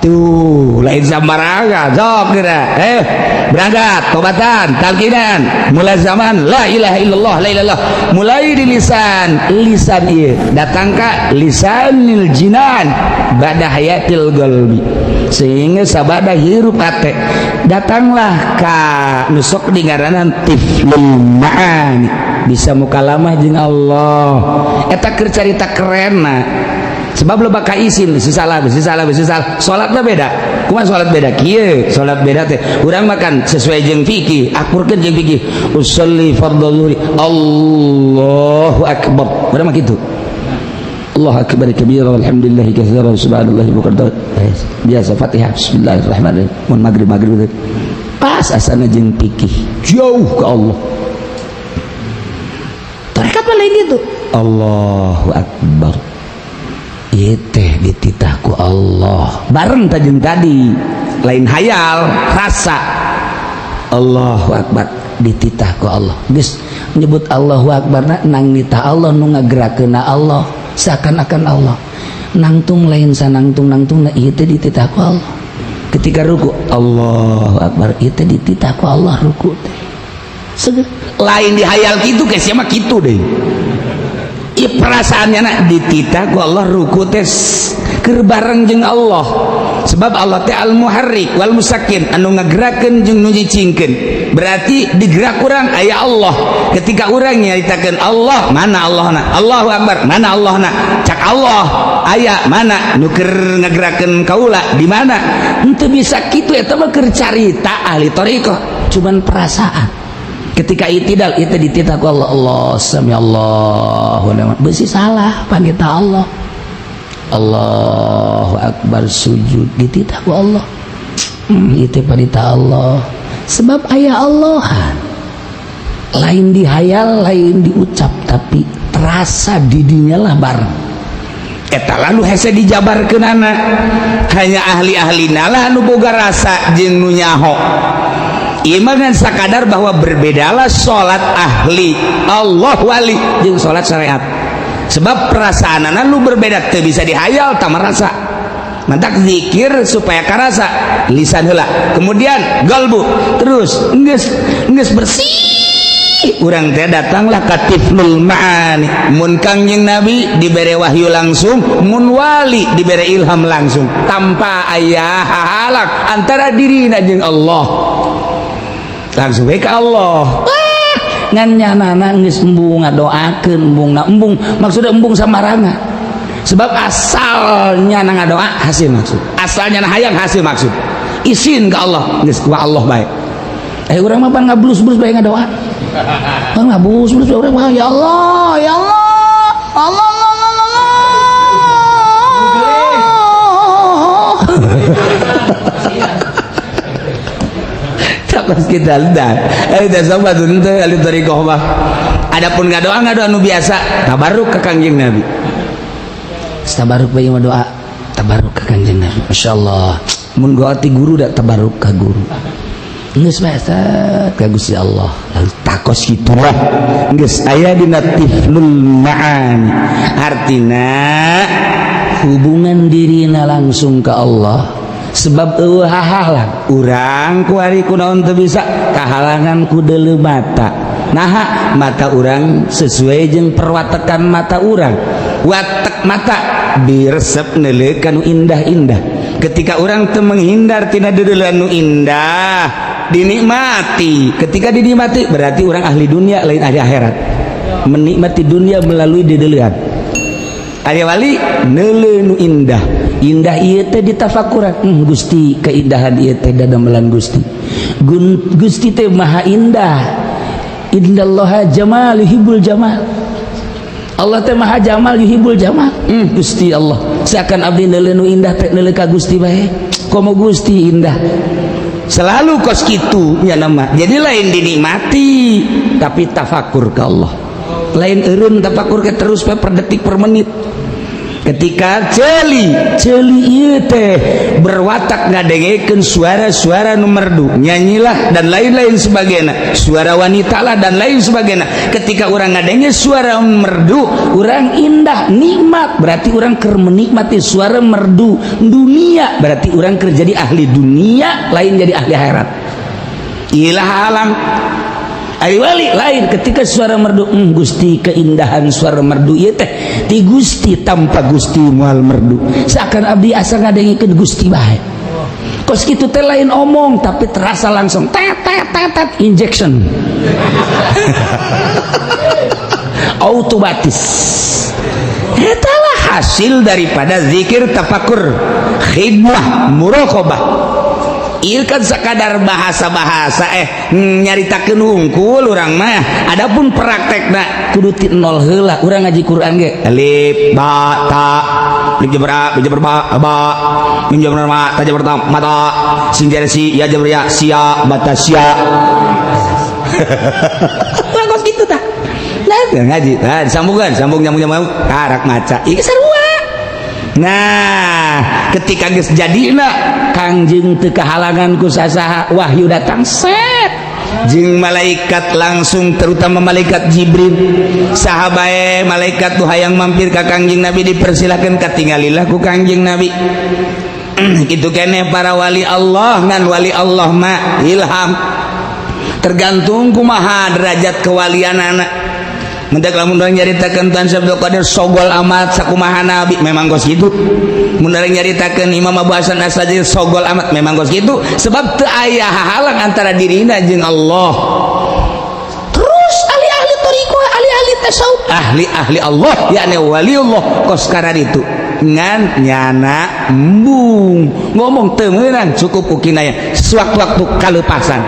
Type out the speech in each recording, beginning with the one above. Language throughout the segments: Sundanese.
Tuh, lain sambarangan. Sok kira. Eh, berangkat, tobatan, talkinan, mulai zaman la ilaha illallah, la ilaha illallah. Mulai di lisan, lisan ieu datang ka lisanil jinan ba'da hayatil qalbi. Sehingga sabada hirup ate datanglah ka nu sok dingaranan tiflul ma'ani, bisa mukalamah jeung Allah. Eta keur carita kerenna, sebab lo bakal isin bisi salah, bisi salah, bisi salah. Salatna beda. Kumaha salat beda? Kieu salat beda teh urang makan sesuai jeung fikih, akurkeun jeung fikih. Usolli fardhu zuhri, Allahu akbar, urang mah kitu. Allah akbar kabira, walhamdulillahi katsira, subhanallahi bukratan. Biasa Fatihah, bismillahirrahmanirrahim. Mun maghrib, maghrib pas asana jeung fikih jauh ke Allah. Tarekat mah lain gitu. Allahu akbar, ieu teh dititah ku Allah bareng tajeng tadi, lain hayal, rasa. Allahu akbar, dititah ku Allah. Geus nyebut Allahu akbar na, nang nitah Allah, nu ngagerakeunna Allah, seakan-akan Allah nangtung, lain sanangtung nangtung na, ieu teh dititah ku Allah. Ketika ruku, Allahu akbar, ieu teh dititah ku Allah ruku teh. Seger. Lain dihayal kitu, geus mah kitu deh. Ieu perasaannya nak dititah ku Allah ruku teh keur bareng jeung Allah, sebab Allah teh al muharrik wal musakkin, anu ngagerakeun jeung nu nyicingkeun. Berarti digerak urang aya Allah. Ketika urang nyaritakeun Allah, mana Allahna? Allahu akbar, mana Allahna? Cak Allah aya mana nu keur ngagerakeun kaula di mana? Henteu bisa kitu, eta mah keur carita ahli thariqah, cuman perasaan. Ketika itidal itu dititah ku Allah, Allah sami Allahu liman, besi salah panita Allah. Allahu akbar, sujud dititah ku Allah. Itu panita Allah, sebab aya Allahan, lain dihayal, lain diucap, tapi terasa didinya lah bareng. Eta lalu hese dijabarkeunana, hanya ahli-ahli lah nu boga rasa jeung nu nyaho. Ieu mah ngan sakadar bahwa berbedalah salat ahli Allah wali jeung salat syariat, sebab perasaanana lu berbeda, teu bisa dihayal, tak merasa. Mantak zikir supaya karasa lisan heula, kemudian galbu, terus geus geus bersih urang teh datanglah ka tiflul ma'ani. Mun Kangjeng Nabi dibere wahyu langsung, mun wali dibere ilham langsung tanpa aya hahalang antara dirina jeung Allah, langsung we ka Allah. Ah, ngan nyanana geus embung ngadoakeun, embung na embung, maksudnya embung samaranga, sebab asalnya na ngadoa hasil maksud, asalnya na hayang hasil maksud, izin ke Allah, geus ku Allah baik. Eh, urang mah pan ngablus-blus bae ngadoa. Pan ngablus-blus urang mah, ya Allah, ya Allah, Allah, Allah, Allah, Allah. Pas kita lihat, eh, udah sobat teh ahli thariqah mah. Adapun ngadoa, ngadoa nu biasa, tabarruk ka Kangjeng Nabi. Tabarruk bae mah doa, tabarruk ka Kangjeng Nabi. Masyaallah. Mun doa ti guru da tabarruk ka guru. Geus bae ka Gusti Allah. Lalu takos kitu lah. Geus aya dina tiflul ma'ani. Artina hubungan dirina langsung ke Allah, sebab eueuh hahalang urang kuari kunaon teu bisa kahalangan ku deuleu mata. Naha mata urang sesuai jeung perwatekan mata urang, watek mata diresep neuleuh ka nu indah-indah. Ketika urang teu menghindar tina deuleuan nu indah dinikmati, ketika dinikmati berarti urang ahli dunia, lain ahli akhirat, menikmati dunia melalui deuleuan. Aya wali neuleuh nu indah indah ieu teh ditafakuran, Gusti, keindahan ieu teh dadamelan Gusti. Gusti teh maha indah. Innallaha jamal yuhibbul jamal. Allah teh maha jamal, yuhibbul jamal. Gusti Allah, seakan abdi neuleuh nu indah teh neuleuh ka Gusti bae, komo Gusti indah selalu kos kitu nya nama. Jadi lain dinikmati, tapi tafakur ke Allah, lain eureun tafakur ke terus per detik per menit. Ketika ceuli ceuli ieu teh berwatak ngadengekeun suara-suara nu merdu, nyanyilah dan lain-lain sebagainya, suara wanita lah dan lain sebagainya. Ketika orang ngadenge suara merdu, orang indah, nikmat, berarti orang keur menikmati suara merdu dunia, berarti orang keur jadi ahli dunia, lain jadi ahli akhirat. Ilah halang. Ari wali lain, ketika suara merdu, Gusti, keindahan suara merdu ieu teh ti Gusti, tanpa Gusti moal merdu, seakan abdi asa ngadengikeun Gusti bae. Kos kitu teh lain omong, tapi terasa langsung tet tet tet tet, injection otomatis. Etalah hasil daripada zikir, tafakur, khidmah, muraqabah. Ieu kan sekadar bahasa-bahasa, nyaritakeun hungkul urang mah. Adapun praktekna kudu ti nol heula. Urang ngaji Quran ge alif ba ta, alif jabar a, ba jabar ba, ba, mim jabar ma, ta jabar ta, mata, sin jar si, ya jabar ya, sia, mata sia. Urang kos kitu tah. Nah, ngaji, nah, disambungkan, sambung, nyambung, nyambung, karak maca. Ieu sarua. Nah, ketika geus jadina Kangjeng teu kahalangan ku sasaha, wahyu datang set jeung malaikat langsung, terutama malaikat Jibril. Saha bae malaikat tuh hayang mampir ka Kangjeng Nabi dipersilakan, katinggalilah ku Kangjeng Nabi. Kitu keneh para wali Allah, ngan wali Allah mah ilham, tergantung kumaha derajat kewalianana. Mendak lamun urang nyaritakeun Tuan Syekh Abdul Qadir sogol amat sakumaha nabi, memang kos kitu. Mun urang nyaritakeun Imam Abu Hasan Asy-Syadzili sogol amat, memang kos kitu, sebab teu aya hahalang antara dirina jeung Allah. Terus ahli-ahli thariqah, ahli-ahli tasawuf, ahli-ahli Allah, yakni waliullah kos kararitu, ngan nyana embung ngomong teu meunang, cukup ku kinaya sewaktu-waktu kalepasan,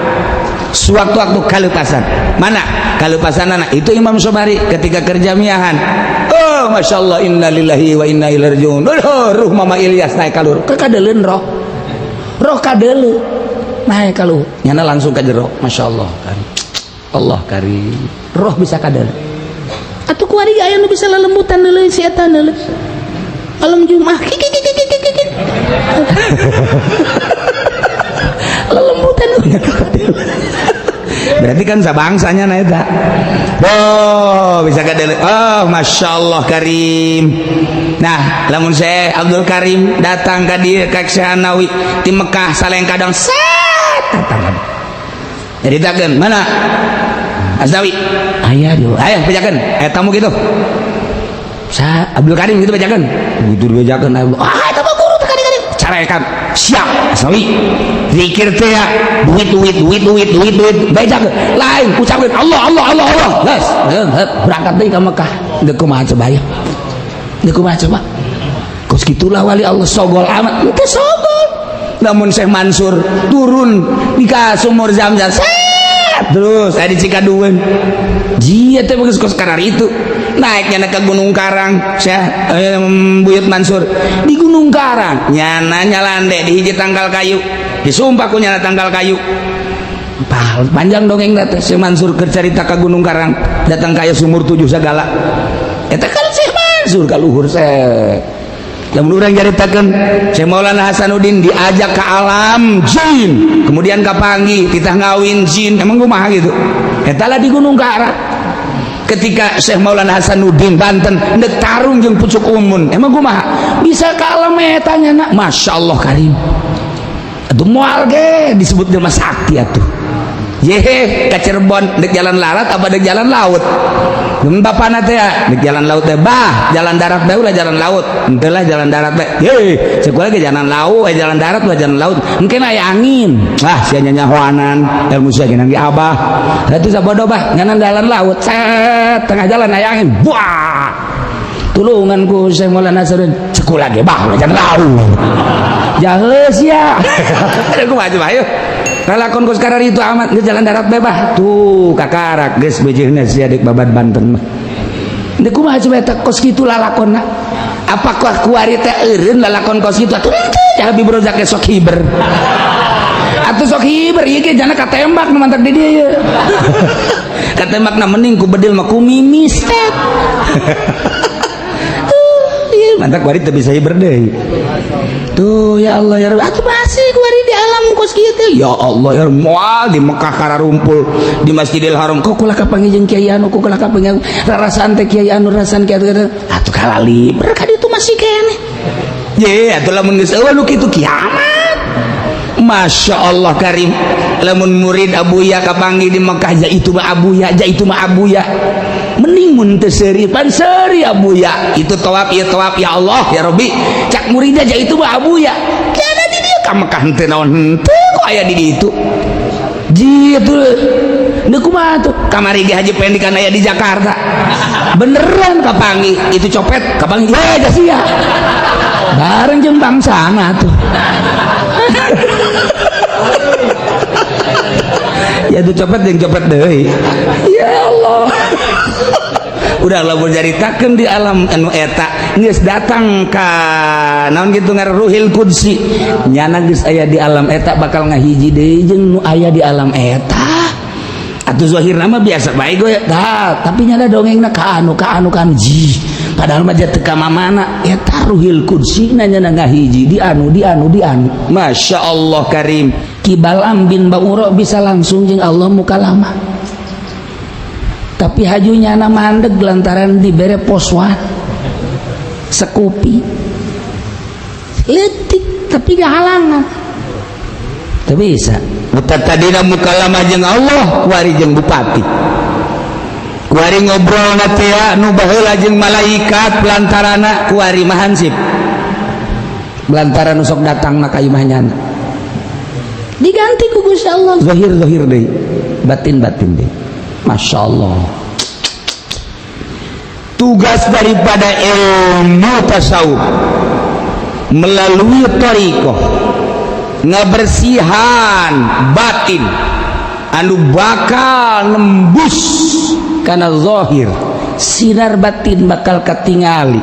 sewaktu-waktu kalepasan. Mana kalepasan anak itu? Imam Sobari ketika kerja miahan, oh masya Allah, innalillahi wa inna ilaihi rajiun, oh, ruh Mama Ilyas naik kalur ke kadeleun, roh roh kadeleun naik kaluhur, nyana langsung ke jero. Masya Allah karim, Allah karim, roh bisa kadeleun. Atuh kuari aya nu bisa lelembutan deuleu si eta deuleu malam Jumat kiki kiki kiki kiki lelembutan, berarti kan sabangsanya na eta. Oh, bisa kadeleun. Oh, masya Allah karim. Nah, lamun saya Abdul Karim datang ka dieu ka Syekh Nawawi di Mekah saleng kadang set datang, nyaritakeun mana Asnawi aya dieu, aya bejakeun aya tamu gitu, sa Abdul Karim gitu bejakeun gitu, dibejakeun, ah eta mah guru teh kadi carekan siap Asnawi zikir teh ya, duit duit duit duit duit duit, bejakeun lain, ucapkeun Allah Allah Allah Allah, geus berangkat deui ka Mekah. Deuk kumaha coba ya, deuk kumaha coba? Kos gitulah wali Allah, sogol amat itu sogol. Namun Syekh Mansur turun di ka sumur Zam-Zam set terus aya di Cikadueun jia teh bagus kos karar itu naiknya ke Gunung Karang. Syekh Buyut Mansur di Gunung Karang nyana nyalande di hiji tangkal kayu, disumpah ku nyana tangkal kayu. Panjang dongeng teh Syekh Mansur keur carita ka Gunung Karang, datang kaya sumur tujuh segala eta kan Syekh Mansur ka luhur set. Lamun urang caritakeun Syekh Maulana Hasanuddin diajak ke alam jin, kemudian kapanggih titah ngawin jin, emang kumaha gitu? Eta lah di Gunung Karang. Ketika Syekh Maulana Hasanuddin Banten ndek tarung jeung Pucuk Umun, emang kumaha bisa ke alam eta nya? Masya Allah karim. Atuh moal ge disebut jelema sakti atuh. Yehe, ka Cirebon dek jalan larat apa dek jalan laut? Bapana teh dek jalan laut teh, bah jalan darat bae, ulah jalan laut, henteu lah jalan darat bae. Ye, sekolah ge jalan laut, eh jalan darat ulah jalan laut, mungkin aya angin. Ah, sia nyanyahoanan ilmu sia ge abah. Atuh sabodo bah, nganan jalan laut, set tengah jalan aya angin. Buah. Tulungan ku Syekh Maulana Hasanuddin, sekolah ge bah ulah jalan laut. Jaheus ya. Kumaha coba ayo. Lalakon kos karar itu amat geus jalan darat bae bah. Tuh kakarak geus beujeuna sia deuk babad Banten mah. Deuk kumaha coba eta kos kitu lalakonna? Apakah kuari teh eureun lalakon kos kitu? Atuh henteu, Habib Rozak sok hiber. Atuh sok hiber ieu ge jana katembak nu mantak di dieu ye. Katembakna mending ku bedil mah ku mimis tet. Tuh, ieu Mantak kuari teu bisa hiber deui. Tuh, ya Allah, ya Rabbi, atuh masih kuari di alam kos kieu teh. Ya Allah, ya moal di Mekah kararumpul di Masjidil Haram kok kula kapanggih jeung kiai anu, kok kula kapanggih rarasaan teh kiai anu, rarasaan kiai anu atuh kalali ka ditu masih keneh. Ye, atuh lamun geus eueuh nu kitu kiamat. Masya Allah karim, lamun murid Abuya kapanggih di Mekah, ja itu mah Abuya, ja itu mah Abuya, mending mun teu seuri pan seuri Abuya itu tawaf ieu tawaf. Ya Allah, ya Rabbi, cak muridnya, ja itu mah Abuya, tiada di dieu ka Mekah henteu naon henteu kok aya di ditu ji atuh. Deuk kumaha tuh? Kamari ge Haji Pendi kan aya di Jakarta, beneran kapanggih itu copet, kapanggih we sia bareng jeung bangsana tuh. Ya itu copet jeung copet deui. Ya Allah, udah lamun caritakeun di alam anu eta geus datang ka naon kitu ngaran Ruhil Qudsi, nyana geus aya di alam eta bakal ngahiji deui jeung nu aya di alam eta. Atuh zahirna mah biasa bae gue tah, tapi nyana dongengna ka anu ka anu ka anu ji, padahal mah teu ka mamana eta Ruhil Qudsi nyana ngahiji di anu di anu di anu. Masya Allah karim, Ki Balam bin Bauro bisa langsung jeung Allah mukalamah, tapi hajunya na mandeg lantaran dibere poswan sekupi letik tapi gak halangan teu bisa. Buta tadina mukalamah jeung Allah, kuari jeung bupati, kuari ngobrol na teh nu baheula jeung malaikat pelantarana, kuari mah hansip lantaran nu sok datang na ka imah nyana. Diganti ku Gusti Allah zahir zahir deui, batin batin deui. Masya Allah, tugas daripada ilmu tasawuf melalui thariqah ngebersihan batin anu bakal nembus karena zahir, sinar batin bakal katingali,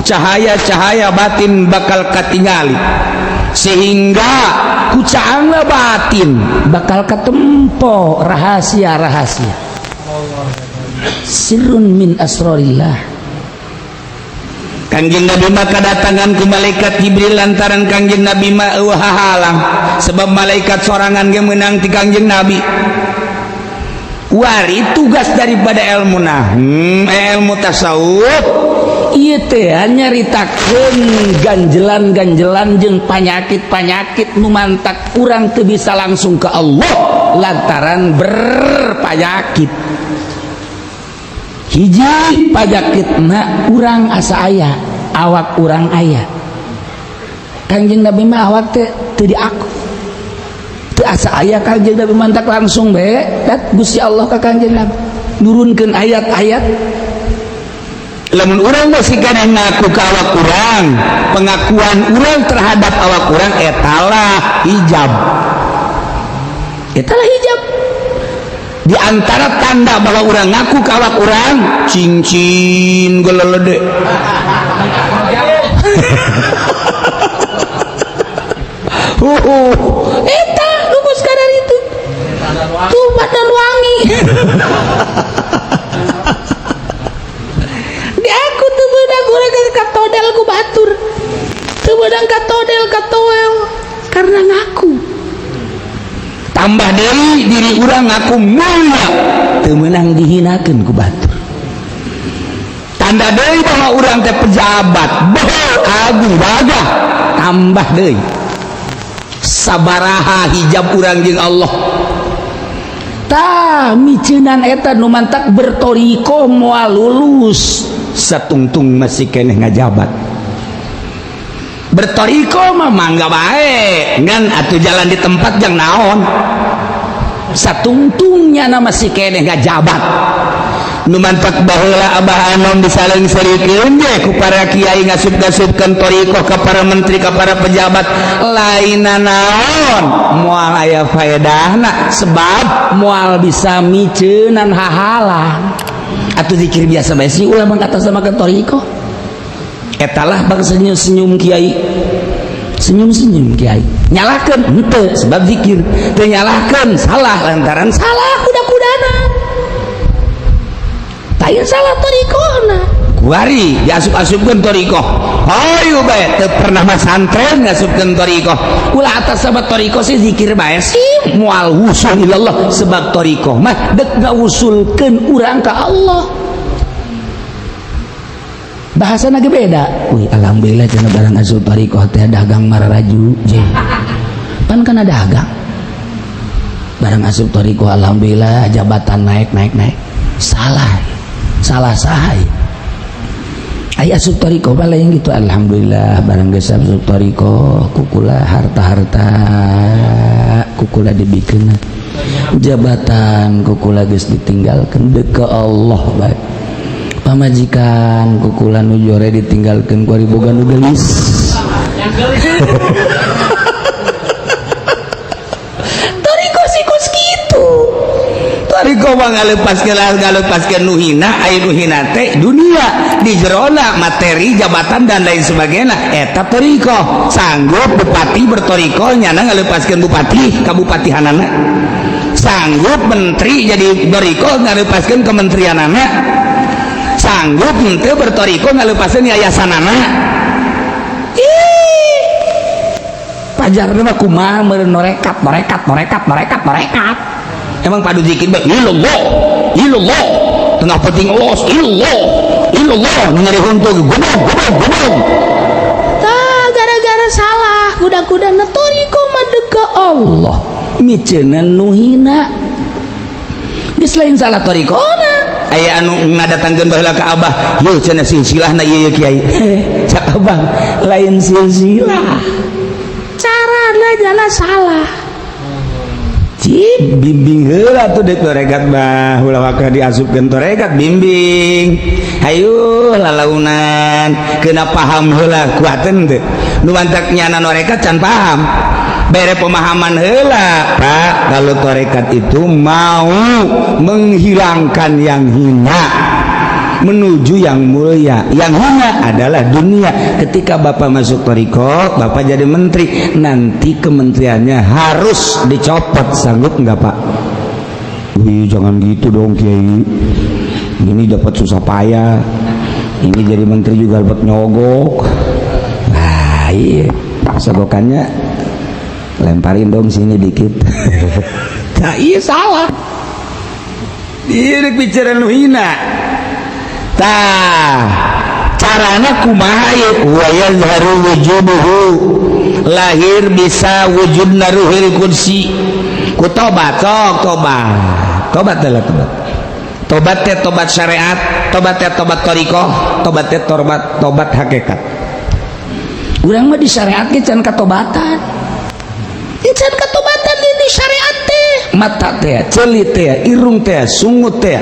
cahaya-cahaya batin bakal katingali, sehingga ku caangna batin bakal ketempo rahasia-rahasia sirrun min asrorillah. Kangjeng Nabi mah kedatangan ku malaikat Jibril lantaran Kangjeng Nabi mah eueuh hahalang, sebab malaikat sorangan ge meunang ti Kangjeng Nabi. Wari tugas daripada ilmu nah ilmu tasawuf ieu teh nyaritakeun ganjelan-ganjelan jeung panyakit-panyakit nu mantak urang teu bisa langsung ke Allah lantaran berpanyakit. Hiji panyakitna, urang asa aya awak urang aya. Kangjeng Nabi mah awak teh teu diaku, teu asa aya. Kangjeng Nabi mantak langsung bae dat Gusti Allah ka Kangjeng Nabi nurunkeun ayat-ayat. Lamun urang masih keneh ngaku ka awak urang, pengakuan urang terhadap awak urang etalah hijab, etalah hijab. Di antara tanda bahwa urang ngaku ka awak urang, cincin gelelede. Eta lumus kadar itu tuh badan wangi. Di aku tuh beunang urang katodel ku batur, teu beunang katodel katoel karena ngaku. Tambah deui diri urang ngaku mulia, teu meunang dihinakeun ku batur. Tanda deui bahwa urang teh pejabat bae agung gagah. Tambah deui sabaraha hijab urang jeung Allah. Tah miceunan eta nu mantak bertoriko moal lulus satungtung masih keneh ngajabat. Bertoriko mah mangga bae ngan atuh jalan di tempat jang naon, satungtungnya na masih keneh ngajabat. Nu mantak baheula Abah Anom disaleng-serikeun ge ku para kiai ngasup-ngasupkeun thariqah ka para menteri, ka para pejabat, lainna naon, moal aya faedahna sebab moal bisa miceunan hahalang. Atuh zikir biasa bae sih, ulah mangkata sama ke thariqah. Etalah bangsa senyum-senyum kiai, senyum-senyum kiai nyalahkeun henteu sebab zikir teu nyalahkeun salah lantaran salah kuda-kudana, lain salah thariqahna. Wari diasup-asupkeun thoriqoh. Hayu bae teu pernah masantren ngasupkeun thoriqoh. Ulah atas sebab thoriqoh sih zikir bae sih moal wusul ilallah, sebab thoriqoh mah dek ngawusulkeun urang ka Allah. Bahasa ge beda. Wih, alhamdulillah cenah barang asup thoriqoh teh dagang mararaju je. Pan kana dagang. Barang asup thoriqoh alhamdulillah jabatan naik naik naik. Salah. Salah saha. Aya asup thoriqoh mah lain gitu, alhamdulillah barang geus asup thoriqoh kukula harta-harta kukula dibikeun, jabatan kukula geus ditinggalkeun deuk ka Allah bae, pamajikan kukula nu jore ditinggalkeun ku ari boga nu geulis. Thoriqoh sih kos kitu. Thoriqoh mah ngalepaskeun nu hina, aya nu hina teh dunia di jerona materi jabatan dan lain sebagainya, eta thoriqoh. Sanggup bupati berthoriqoh nyana ngalepaskeun bupati kabupatihanana, sanggup menteri jadi thoriqoh ngalepaskeun kementerianana, sanggup henteu berthoriqoh ngalepaskeun yayasanana. Ih, pajarna mah kumaha meureun norekat norekat norekat norekat norekat. Emang padu zikir bae ilallah ilallah tengah penting los ilallah ilallah nu nyari huntu gobong gobong gobong. Tah, gara-gara salah kuda-kuda na thoriqoh mah deuk ka Allah miceunna nu hina geus lain salah thoriqohna. Aya anu ngadatangkeun baheula ka Abah, yeuh cenah silsilahna ieu kiai. Cak Abah lain silsilah, carana jalan salah. Cip bimbing heula tuh dek torekat mah ulah waka diasupkeun torekat, bimbing hayu lalaunan kena paham heula kuateun teu nu mantak nyana norekat can paham, bere pemahaman heula, Pak, kalau torekat itu mau menghilangkan yang hina menuju yang mulia, yang hina adalah dunia. Ketika Bapak masuk thoriqoh, Bapak jadi menteri, nanti kementeriannya harus dicopot, sanggup nggak, Pak? Wih, jangan gitu dong, Kiai, ini dapat susah payah, ini jadi menteri juga dapat nyogok. Nah iya, sogokannya lemparin dong sini dikit. Nah iya, salah. Iya, bicara nu hina. Tah, carana kumaha ieu? Wa yazharu wujuduhu, lahir bisa wujudna ruhul qudsi ku tobat. Sok tobat, tobat adalah tobat, tobat teh tobat syariat, tobat teh tobat thoriqoh, tobat teh tobat tobat hakikat. Urang mah di syariat ge can katobatan, can katobatan di syariat teh, mata teh, ceuli teh, irung teh, sungut teh,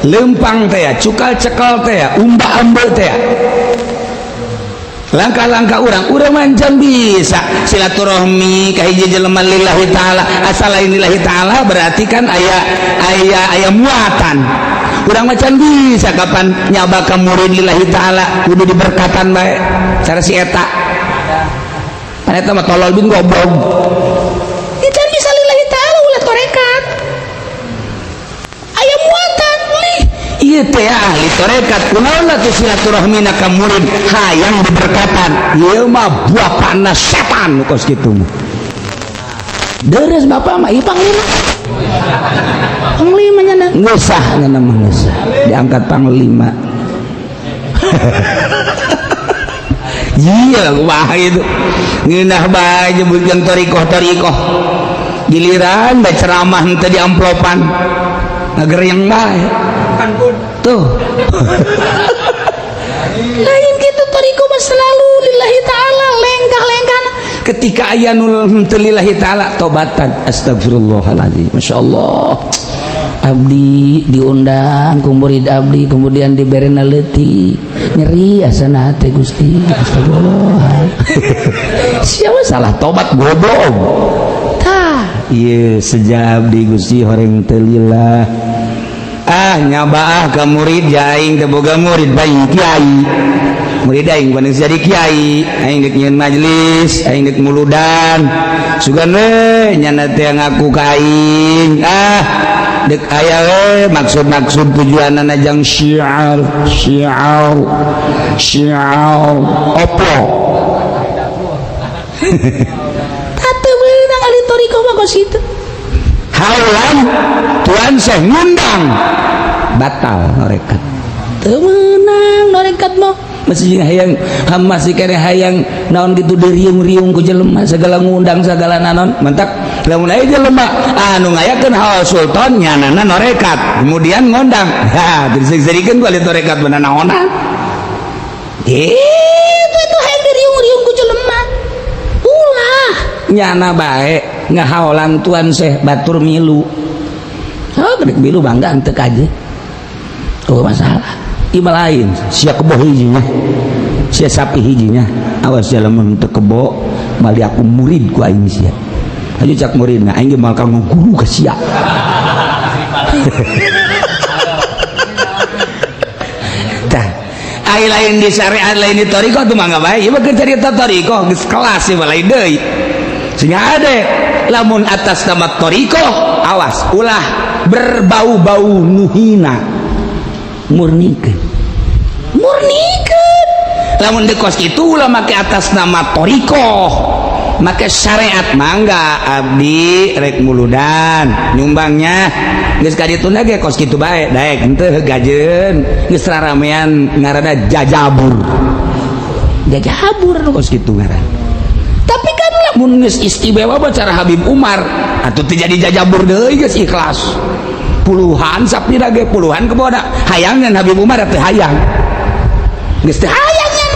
lempang teh, cukal cekal teh, umba ambel teh, langkah-langkah urang, urang macam bisa silaturahmi ka hiji jelema lillahi ta'ala, asal lain lillahi ta'ala berarti kan aya aya aya muatan. Urang macam bisa kapan nyaba ka murid lillahi ta'ala kudu diberkatan bae cara si eta, kan eta mah tolol bin goblok. Can bisa lillahi ta'ala, ulah torekat aya muatan lih ieu teh ahli torekat, kunaon atuh silaturahmina ka murid hayang diberkatan, ieu mah bapana setan kos kitu mah. Deres bapak mah ieu panglima, panglima nya ngeusah, nya mah ngeusah diangkat panglima. Iya, kumaha itu ngeunah bae nyebutkeun thoriqoh thoriqoh, giliran bae ceramah henteu di amplopan ngagereng bae tuh. Lain gitu, thoriqoh mah selalu lillahi ta'ala lengkah-lengkah. Ketika aya nu henteu lillahi ta'ala, tobatan, astagfirullahaladzim, masyaallah, abdi diundang ku murid abdi kemudian diberi leutik, nyeri asana hate Gusti, astagfirullah. Siapa salah, tobat goblok. Tah ieu sejak abdi Gusti horeng teu lillah, ah nyaba ah ka murid, aing teu boga murid bae kiai, murid aing paling jadi kiai, aing dek nyieun majelis, aing dek muludan, sugan we nyana teh ngaku ka aing, ah. Dek aya we maksud-maksud tujuanana jang syiar syiar syiar opo. Teu meunang ahli thoriqoh mah kos kitu. Haulan tuan Syekh ngundang batal norekat. Teu meunang norekat mah. Masih hayang, masih kene hayang naon gitu, diriung-riung ku jelema segala ngundang segala nanon. Mentak lamun aya jelema anu ngayakeun haul sultan nyanana norekat kemudian ngundang, ha diseukeun ku ahli torekat beuna naonan itu itu hayang diriung-riung ku jelema. Ulah nyana bae ngahaolan tuan Syekh batur milu. Oh, gede milu bangga henteu kaje. Oh, masalah ima lain sia kebo hijinya, sia sapi hijinya. Awas jalan teu kebo mali aku murid ku aing sia. Ayo cak muridna, aing ge moal kanggo guru ka sia. Tah ai lain di syariat, lain di thoriqoh tuh mangga bae. Ieu mah keur carita thoriqoh geus kelas ieu mah lain deui. Sehingga ade lamun atas nama thoriqoh awas ulah berbau-bau nuhina. Murnikeun, murnikeun lamun di kos itu ulah make atas nama thoriqoh, make syariat. Mangga abdi rek muludan nyumbangnya geus ka dituna ge kos kitu bae daek henteu gajeun geus raramean ngaranna jajabur, jajabur kos kitu ngaran. Tapi kan lamun geus istimewa mah cara Habib Umar atuh teu jadi jajabur deui, geus ikhlas puluhan sapi ge puluhan kebona hayang dan Habib Umar teu hayang, geus teu hayang nya.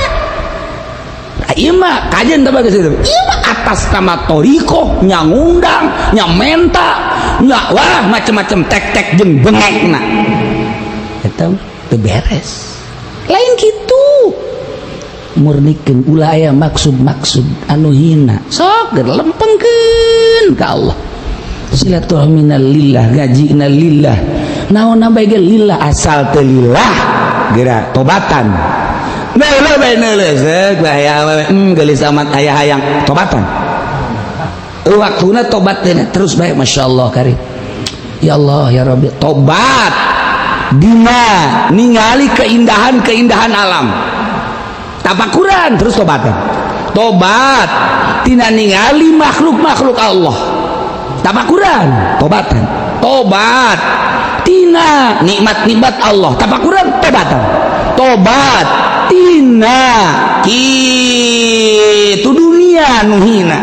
Ieu mah kajian teh geus itu. Ieu mah atas nama thoriqoh nya ngundang nya menta nya wah macem-macem tek-tek jeung bengekna eta teu beres. Lain kitu, murnikeun ulah aya maksud-maksud anu hina. Sok geus lempengkeun ka Allah, silaturahmina lillah, gajina lillah, naon bae ge lillah. Asal teu lillah geura tobatan. Neuleuh bae neuleuh seuk bahaya, geulis amat aya hayang tobatan. Waktuna tobat teh terus bae. Masyaallah kari ya Allah ya Rabbi. Tobat dina ningali keindahan-keindahan alam, tapakuran terus tobatan. Tobat tina ningali makhluk-makhluk Allah, tapakuran tobatan. Tobat tina nikmat-nikmat Allah, tapakuran tobatan. Tobat tina kitu dunia nu hina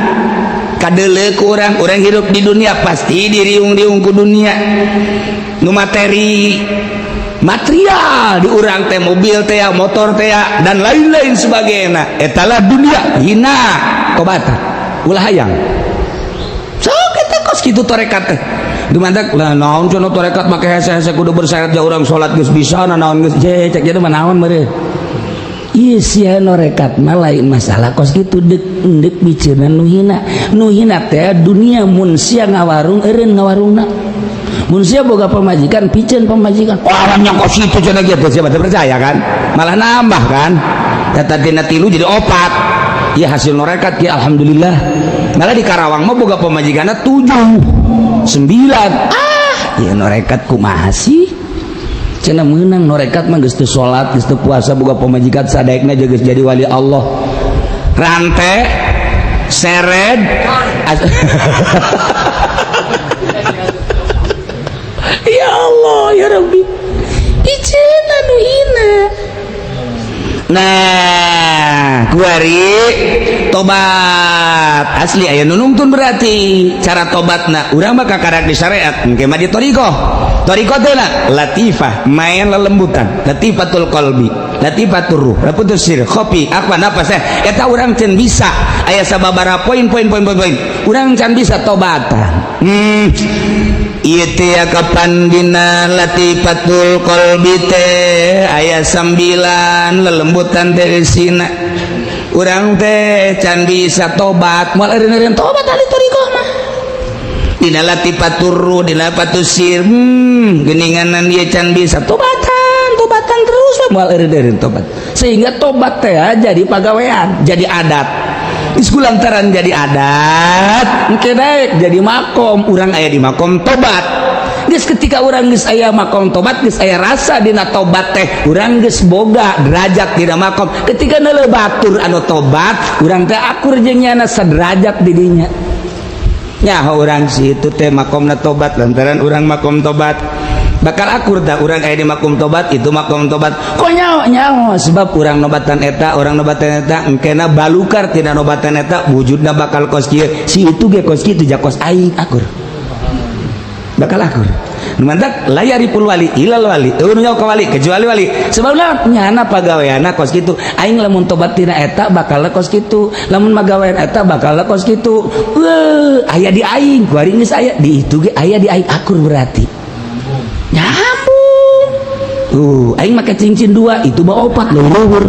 kadeuleu ku urang. Urang hirup di dunia pasti diriung-riung ku dunia nu materi material di urang teh, mobil teh, motor teh, dan lain-lain sebagainya. Etalah dunia hina, tobatan ulah hayang. Sok eta kos kitu torekat teh. Dumandak lah naon cenah torekat make hese-hese kudu bersyarat ja urang salat geus bisa naon geus je cek jadi mah naon meureun. Ieu sia norekat mah lain masalah kos kitu. Dek endek miceuna nu hina, nu hina teh dunia. Mun sia ngawarung eureun ngawarungna, mun sia boga pamajikan piceun pamajikan. Orang yang kos kitu cenah kieu siapa teh percaya kan, malah nambah kan. Tata tina tilu jadi opat ya hasil norekat ya alhamdulillah. Malah di Karawang mah boga pamajikanna 7 9. Ah ya norekat kumaha sih cenah meunang norekat mah, geus teu salat geus teu puasa boga pamajikan sadaekna geus jadi wali Allah rante sered. Ya Allah ya Rabbi, iceun anu hina. Nah kuari tobat asli aya nu nungtun berarti cara tobatna urang mah kakarak di syariat engke mah di thoriqoh. Thoriqoh teh latifah main lelembutan, latifatul qalbi, latifatur ruh, laputus sir khopi apa napas eta urang can bisa aya sababaraha poin poin poin poin poin urang can bisa tobatan. Ieu teh kapan dina latifatul qalbi teh aya 9 lelembutan teh eusina urang teh can bisa tobat moal eureun-eureun tobat ahli thoriqoh mah. Dina latifatur ruh, dina latifatus sir, geuninganan ieu can bisa tobatan, tobatan terus moal eureun-eureun tobat. Sehingga tobat teh jadi pagawean, jadi adat. Geus lantaran jadi adat engke daek jadi makom. Urang aya di makom tobat. Geus, ketika urang geus aya makom tobat, geus aya rasa dina tobat teh, urang geus boga derajat dina makom. Ketika neuleuh batur anu tobat, urang teh akur jeung nyana, sederajat di dinya. Nyaho urang si itu teh makomna tobat, lantaran urang makom tobat bakal akur tak urang aya di makom tobat itu. Makom tobat kok nyaho nyaho, sebab urang nobatan eta, urang nobatan eta, engkena balukar tina nobatan eta, wujudna bakal kos kieu, si itu ge kos kitu, jakos aing akur, bakal akur. Mantak la ya'riful wali ilal wali, euweuh nu nyaho ka wali kecuali wali. Sebabna nyana pagaweana kos kitu. Aing lamun tobat tina eta bakal kos kitu, lamun magawean eta bakal kos kitu. Weuh, aya di aing kuari, geus aya di itu ge aya di aing, akur, berarti nyambung. Aing make cincin dua, itu mah opat, luhur.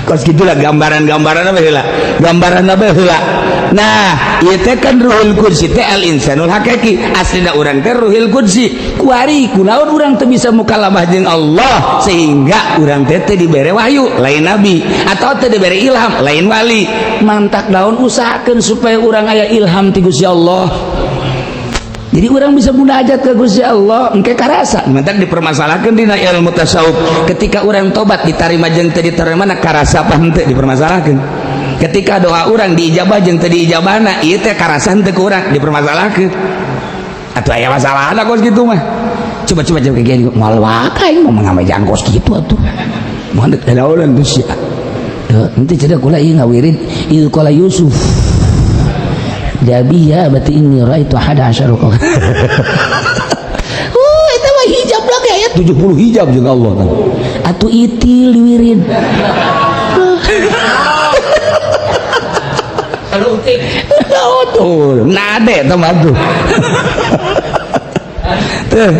Kos gitulah gambaran-gambaran apa heula, gambaran apa heula. Nah, ieu teh kan ruhul qudsi teh al insanul hakiki, aslina urang teh ruhul qudsi. Kuari kunaon urang teu bisa mukalamah jeung Allah sehingga urang teh teu dibere wahyu, lain nabi, atau teu dibere ilham, lain wali? Mantak daun usahakeun supaya urang aya ilham ti Gusti Allah, jadi urang bisa munajat ke Gusti Allah, engke karasa. Mantak dipermasalahkan dina ilmu tasawuf, ketika urang tobat ditarima jeung teu diterima na karasa apa henteu, dipermasalahkan. Ketika doa urang diijabah jeung teu diijabahna, ieu teh karasa henteu ku urang, dipermasalahkan. Atuh aya masalah kos kitu mah. Coba coba coba kayak moal wae aing mau ngamejang kos kitu atuh. Moal dek daulan tuh sia. Nanti cerita kula ieu ngawirid ieu qala Yusuf Jabi ya berarti inni ra'aitu ahada asyara kawkab. Itu mah hijab lagi, ayat 70 hijab jeung Allah kan. Atuh itil diwirid. Oh, tuh, nade teman tuh. Tuh.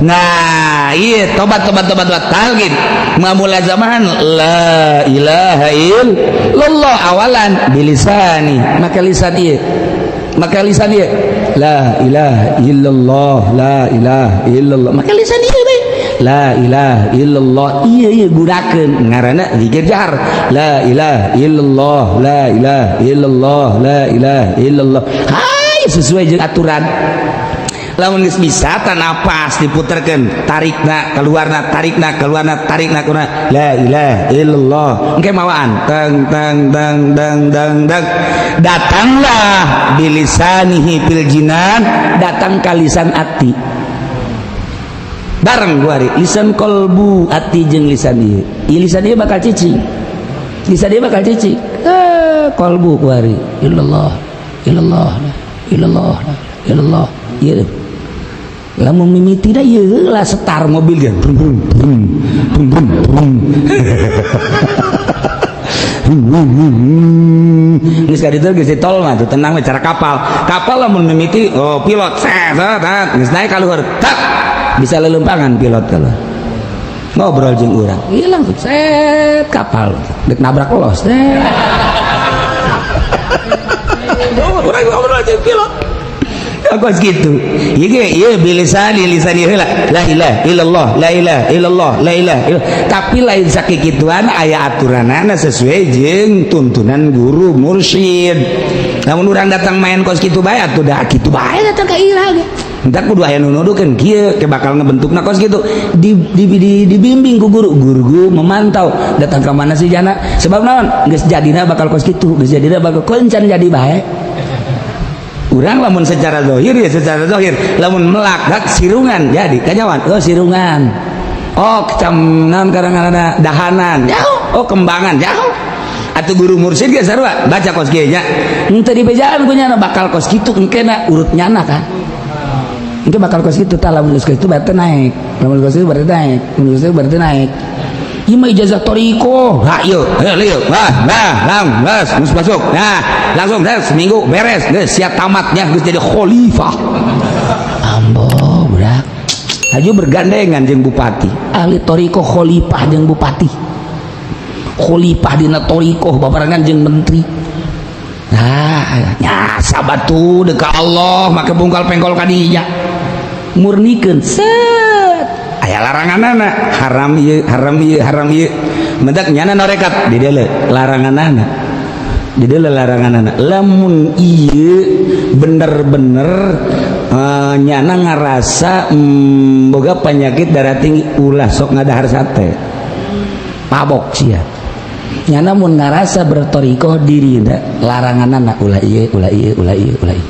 Nah, iya tobat tobat tobat tobat talqin. Mamulazamahan la ilaha illallah awalan bilisani, maka lisan iya. Maka lisan iya. La ilaha illallah, la ilaha illallah. Maka lisan iya bae. La ilaha illallah, iya iya gunakeun ngaranna zikir jahar. La ilaha illallah, la ilaha illallah, la ilaha illallah. Hai, sesuai jeung aturan. Lamun geus bisa ta napas diputerkeun, tarikna keluarna, tarikna keluarna, tarikna keluarna, la ilaha illallah. Engke mawaan tang tang tang tang tang tang, datanglah bilisanihi fil jinan, datang ka lisan ati bareng kuari lisan kolbu, ati jeung lisan ieu. Ieu lisan ieu bakal cicing, lisan ieu bakal cicing, eh, kolbu kuari illallah illallah illallah illallah. Ieu lamun mimiti da ieu lah setar mobil ge brum brum brum brum brum brum. Geus ka ditu geus di tol mah tuh tenang cara kapal. Kapal lamun mimiti, oh, pilot set set geus naik ka luhur, tak bisa lelempangan pilot kalau ngobrol jeung urang. Ieu langsung set kapal dek nabrak los set. Urang ngobrol jeung pilot. Kos gitu. Ieu ge ieu bilisan lisan ieu heula la ilaha illallah, la ilaha illallah, la ilaha illallah. Tapi lain sakikituan, aya aturanana sesuai jeung tuntunan guru mursyid. Lamun urang datang main kos kitu bae, atuh da kitu bae datang ka ira ge. Entar kudu aya nu nuduhkeun kieu ke bakal ngebentukna kos kitu. Di dibimbing ku guru, guru memantau datang ka mana sih jana. Sebab naon? Geus jadina bakal kos kitu, geus jadina bakal koncan jadi bae. Urang lamun secara zahir ya, secara zahir lamun melak dak sirungan jadi kanyawan, oh sirungan, oh kecam naon karang dahanan jauh, oh kembangan jauh. Atau guru mursyid ge sarua baca kos kieu nya, henteu dibejaan ku nyana bakal kos kitu, engkena urut nyana kan engke bakal kos kitu. Tah, lamun geus kitu berarti naik, lamun geus kitu berarti naik, lamun geus kitu berarti naik. Ieu mah ijazah thoriqoh. Ha ieu, ayo ieu. Wah, nah, lang, geus, geus masuk. Nah, langsung deh seminggu beres, geus siap tamatnya, geus jadi khalifah. Ambo, budak. Haju bergandengan jeung bupati. Ahli thoriqoh khalifah jeung bupati. Khalifah dina thoriqoh babarengan jeung menteri. Nah, nyasa batu deka Allah make bungkal pengkol ka dinya. Murnikeun set. Aya laranganana, haram ieu, haram ieu, haram ieu. Mendak nyana norekat di dele laranganana. Jadi lelarangan anak lamun iya bener-bener nyana ngarasa boga penyakit darah tinggi, ulah sok ngadahar sate, mabok sia. Nyana mun ngarasa bertorikoh diri larangan anak ulah iya, ulah iya, ulah iya, ulah iya.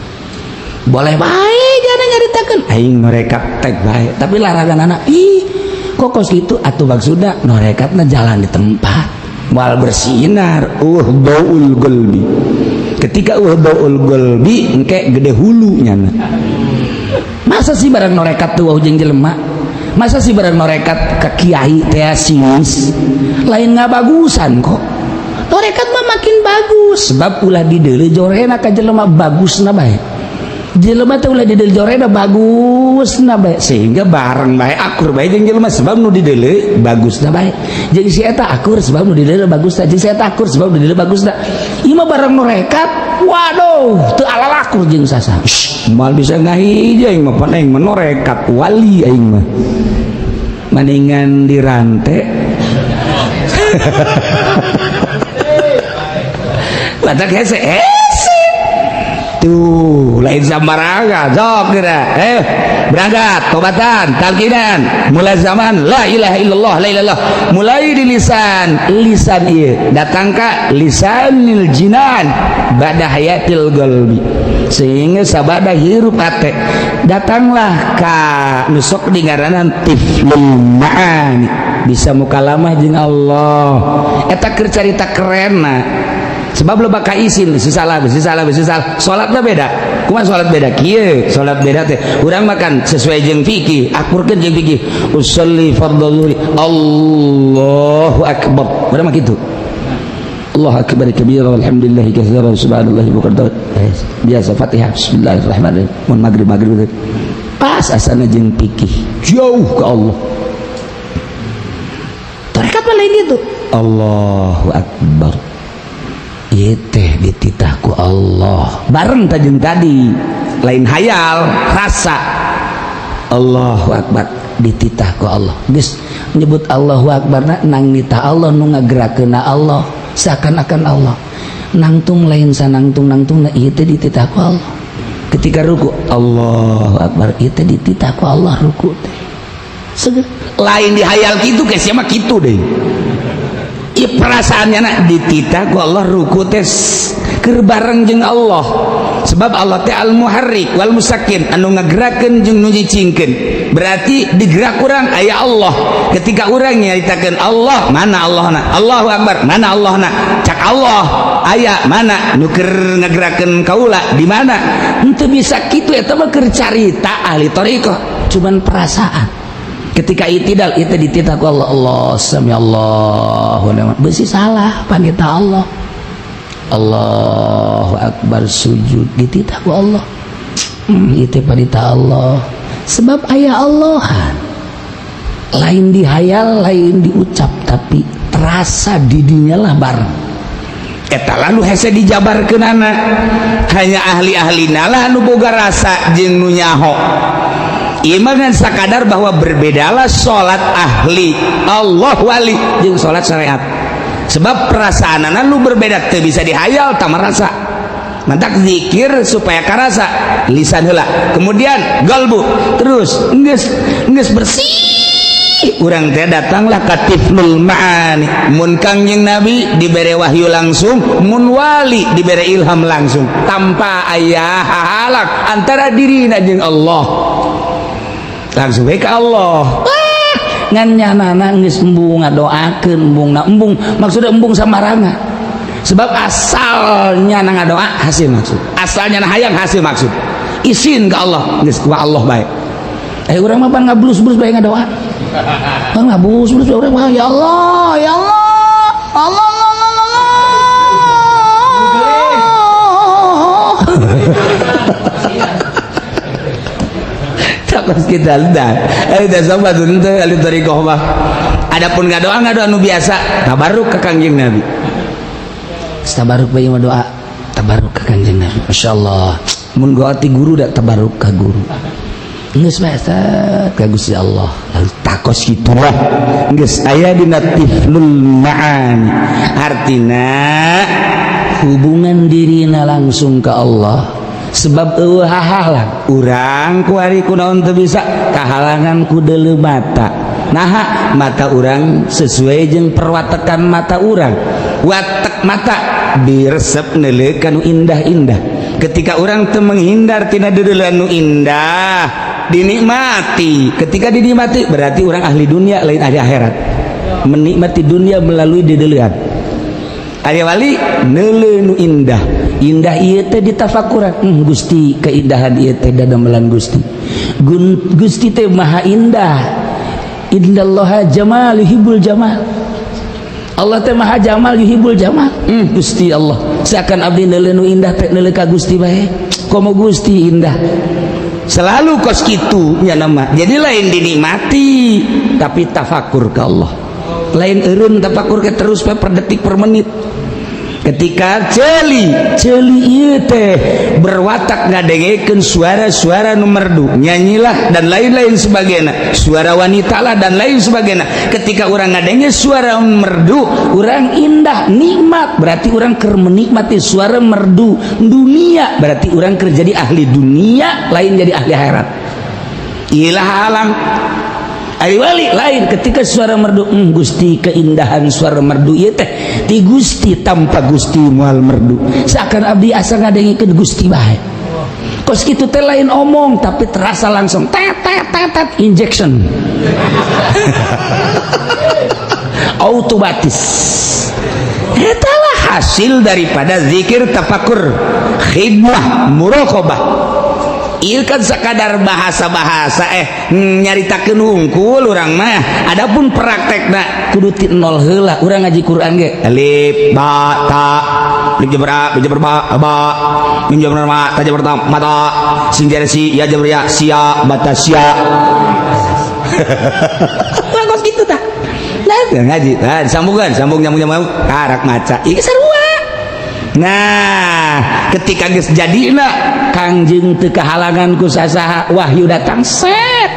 Boleh bae jangan nyaritakeun aing norekat tek bae, tapi larangan anak ih kok kos gitu atuh. Maksudna norekatna jalan di tempat moal bersinar daul qalbi. Ketika daul qalbi engke gede hulu nyana. Masa sih barang norekat tuh jeung jelema? Masa sih barang norekat ke kiai teh sinis? Lain nggak bagusan kok, norekat mah makin bagus, sebab ulah dideuleu jorena ka jelema, bagusna bae. Jelema teh ulah dideuleu jorena, bagusna bae, sehingga bareng bae akur bae jeung jelema, sebab nu dideuleu bagusna bae. Jadi si eta akur sebab nu dideuleu bagusna, jeung si eta akur sebab nu dideuleu bagusna. Ieu mah barang norekat, waduh, teu alalakur jeung sasa. Moal bisa ngahiji aing mah, pan aing mah norekat wali, aing mah mendingan dirante. Batak hese hese tuh, lain sambarangan. Sok kira berangkat tobatan, talkinan, mulai zaman la ilaha illallah, la ilaha illallah, mulai di lisan lisan iya datang ka lisanil jinan ba'da hayatil qalbi, sehingga sabada hirup ate datanglah ka nusok di ngaranan tiflul ma'ani, bisa mukalamah jeung Allah. Eta keur carita kerenna, sebab lo bakal isin bisi salah, bisi salah, bisi salah. Salatna beda. Kumaha salat beda? Kieu salat beda teh urang makan sesuai jeung fikih, akurkeun jeung fikih. Usolli fardhu zuhri, Allahu akbar, urang mah kitu. Allah akbar kabira, walhamdulillahi katsira, subhanallahi bukratan. Biasa Fatihah, bismillahirrahmanirrahim. Mun maghrib, maghrib pas asana jeung fikih jauh ke Allah. Tarekat mah lain gitu. Allahu akbar, ieu teh dititah ku Allah bareng tajeng tadi, lain hayal, rasa. Allahu akbar dititah ku Allah. Geus nyebut Allahu akbar na, nang nitah Allah, nu ngagerakeunna Allah, seakan-akan Allah nangtung, lain sanangtung nangtung na, ieu teh dititah ku Allah. Ketika ruku, Allahu akbar, ieu teh dititah ku Allah ruku teh. Lain dihayal gitu ke siapa gitu deh. I perasaannya nak dititah ku Allah ruku teh keur bareng jeung Allah, sebab Allah teh al muharrik wal musakin, anu ngagerakeun jeung nu nyicingkeun. Berarti digerak urang aya Allah. Ketika urang nyaritakeun Allah, mana Allah na? Allahu akbar, mana Allah na? Cak Allah aya mana nu keur ngagerakeun kaula di mana? Henteu bisa kitu. Eta mah keur carita ahli thariqah, cuman perasaan. Ketika itidal itu dititah ku Allah, Allah sami Allahu liman, besi salah panita Allah. Allahu akbar, sujud dititah ku Allah. Itu panita Allah, sebab aya Allahan. Lain dihayal, lain diucap, tapi terasa didinya lah bareng. Eta lalu hese dijabarkeunana, hanya ahli-ahli lah nu boga rasa jeung nu nyaho. Ieu mah sakadar bahwa berbedalah salat ahli Allah wali jeung salat syariat, sebab perasaanana lu berbeda, teu bisa dihayal, tak merasa. Mantak zikir supaya karasa lisan heula, kemudian galbu, terus geus geus bersih urang teh datanglah ka tiflul ma'ani. Mun Kangjeng Nabi dibere wahyu langsung, mun wali dibere ilham langsung tanpa aya halang antara dirina jeung Allah, langsung bae ka Allah. Ah, ngan nyanana geus embung ngadoakeun, embung na embung, maksudnya embung samaranga, sebab asalnya na ngadoa hasil maksud, asalnya na hayang hasil maksud, izin ke Allah, geus ku Allah bae. Urang mah pan ngablus-blus bae ngadoa, pan ngablus-blus urang mah, ya Allah, ya Allah, Allah, Allah, Allah, Allah. Takos kita dah udah sobat teu ahli thariqah mah. Adapun ngadoa, ngadoa nu biasa, tabarruk ka Kangjeng Nabi. Tabarruk bae mah doa tabarruk ka Kangjeng Nabi, masyaallah. Mun goa ti guru da tabarruk ka guru, geus bae ka Gusti Allah. Takos kitu lah, geus aya dina tiflul ma'ani, artina Hubungan dirina langsung ke Allah, sebab eueuh hahalang. Urang kuari kunaon teu bisa kahalangan ku deuleu mata. Nah, mata urang sesuai jeung perwatekan mata urang. Watek mata diresep neuleuh nu indah-indah. Ketika urang teu menghindar tina deuleuan nu indah, dinikmati. Ketika dinikmati, berarti urang ahli dunia, lain ahli akhirat. Menikmati dunia melalui deuleuan. Aya wali neuleuh nu indah. Indah ieu teh ditafakuran. Gusti, keindahan ieu teh dadamelan Gusti. Gusti teh maha indah. Innallaha jamal yuhibbul jamal. Allah teh maha jamal, yuhibbul jamal. Gusti Allah, seakan abdi neuleuh nu indah teh neuleuh ka Gusti bae. Komo Gusti indah. Selalu kos kitu nya nama. Jadi lain dinikmati, tapi tafakur ke Allah. Lain eureun tafakur ke terus per detik, per menit. Ketika celi celi ieu teh berwatak ngadengekeun suara-suara nu merdu, nyanyilah dan lain-lain sebagainya, suara wanita lah dan lain sebagainya. Ketika orang ngadenge suara merdu, orang indah, nikmat, berarti orang keur menikmati suara merdu dunia, berarti orang keur jadi ahli dunia, lain jadi ahli akhirat. Ilah halang. Ari wali lain, ketika suara merdu, Gusti, keindahan suara merdu ieu teh ti Gusti, tanpa Gusti moal merdu. Seakan abdi asa ngadengekeun Gusti bae. Kos kitu teh lain omong, tapi terasa langsung tet tet tet tet, injection. Otomatis. Etalah hasil daripada zikir, tafakur, khidmah, muraqabah. Ieu kan sekadar bahasa-bahasa, nyaritakeun hungkul urang mah. Adapun praktekna kudu ti nol heula. Urang ngaji Quran ge alif ba ta, alif jabar a, ba jabar ba, ba mim jabar ma, ta jabar ta, mata, sin jar si, ya jabar ya, sia, mata sia. Urang kos kitu tah. Nah, ngaji, nah, disambungkan, sambung, nyambung, nyambung, karak maca. Ieu sarua. Nah, ketika geus jadina Kangjeng teu kahalangan ku sasaha, wahyu datang set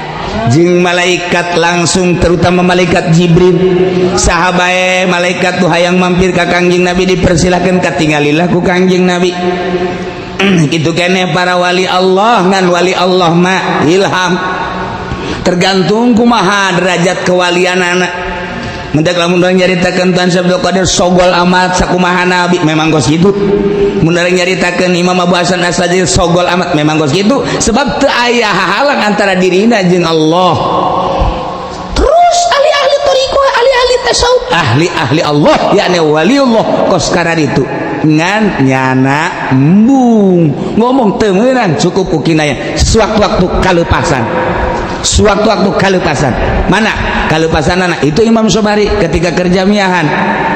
jeung malaikat langsung, terutama malaikat Jibril. Saha bae malaikat tuh hayang mampir ka Kangjeng Nabi dipersilakan, katinggalilah ku Kangjeng Nabi. Kitu keneh para wali Allah, ngan wali Allah mah ilham, tergantung kumaha derajat kewalianana. Mendak lamun urang nyaritakeun Tuan Syekh Abdul Qadir sogol amat sakumaha Nabi, memang kos kitu. Mun urang nyaritakeun Imam Abu Hasan Asy-Syadzili sogol amat, memang kos kitu, sebab teu aya hahalang antara dirina jeung Allah. Terus ahli-ahli thariqah, ahli-ahli tasawuf, ahli-ahli Allah, yakni waliullah kos itu ngan nyana embung ngomong teu meunang, cukup ku kinaya. Sewaktu-waktu kalepasan, sewaktu-waktu kalepasan. Mana kalepasan anak itu? Imam Sobari ketika kerja miahan,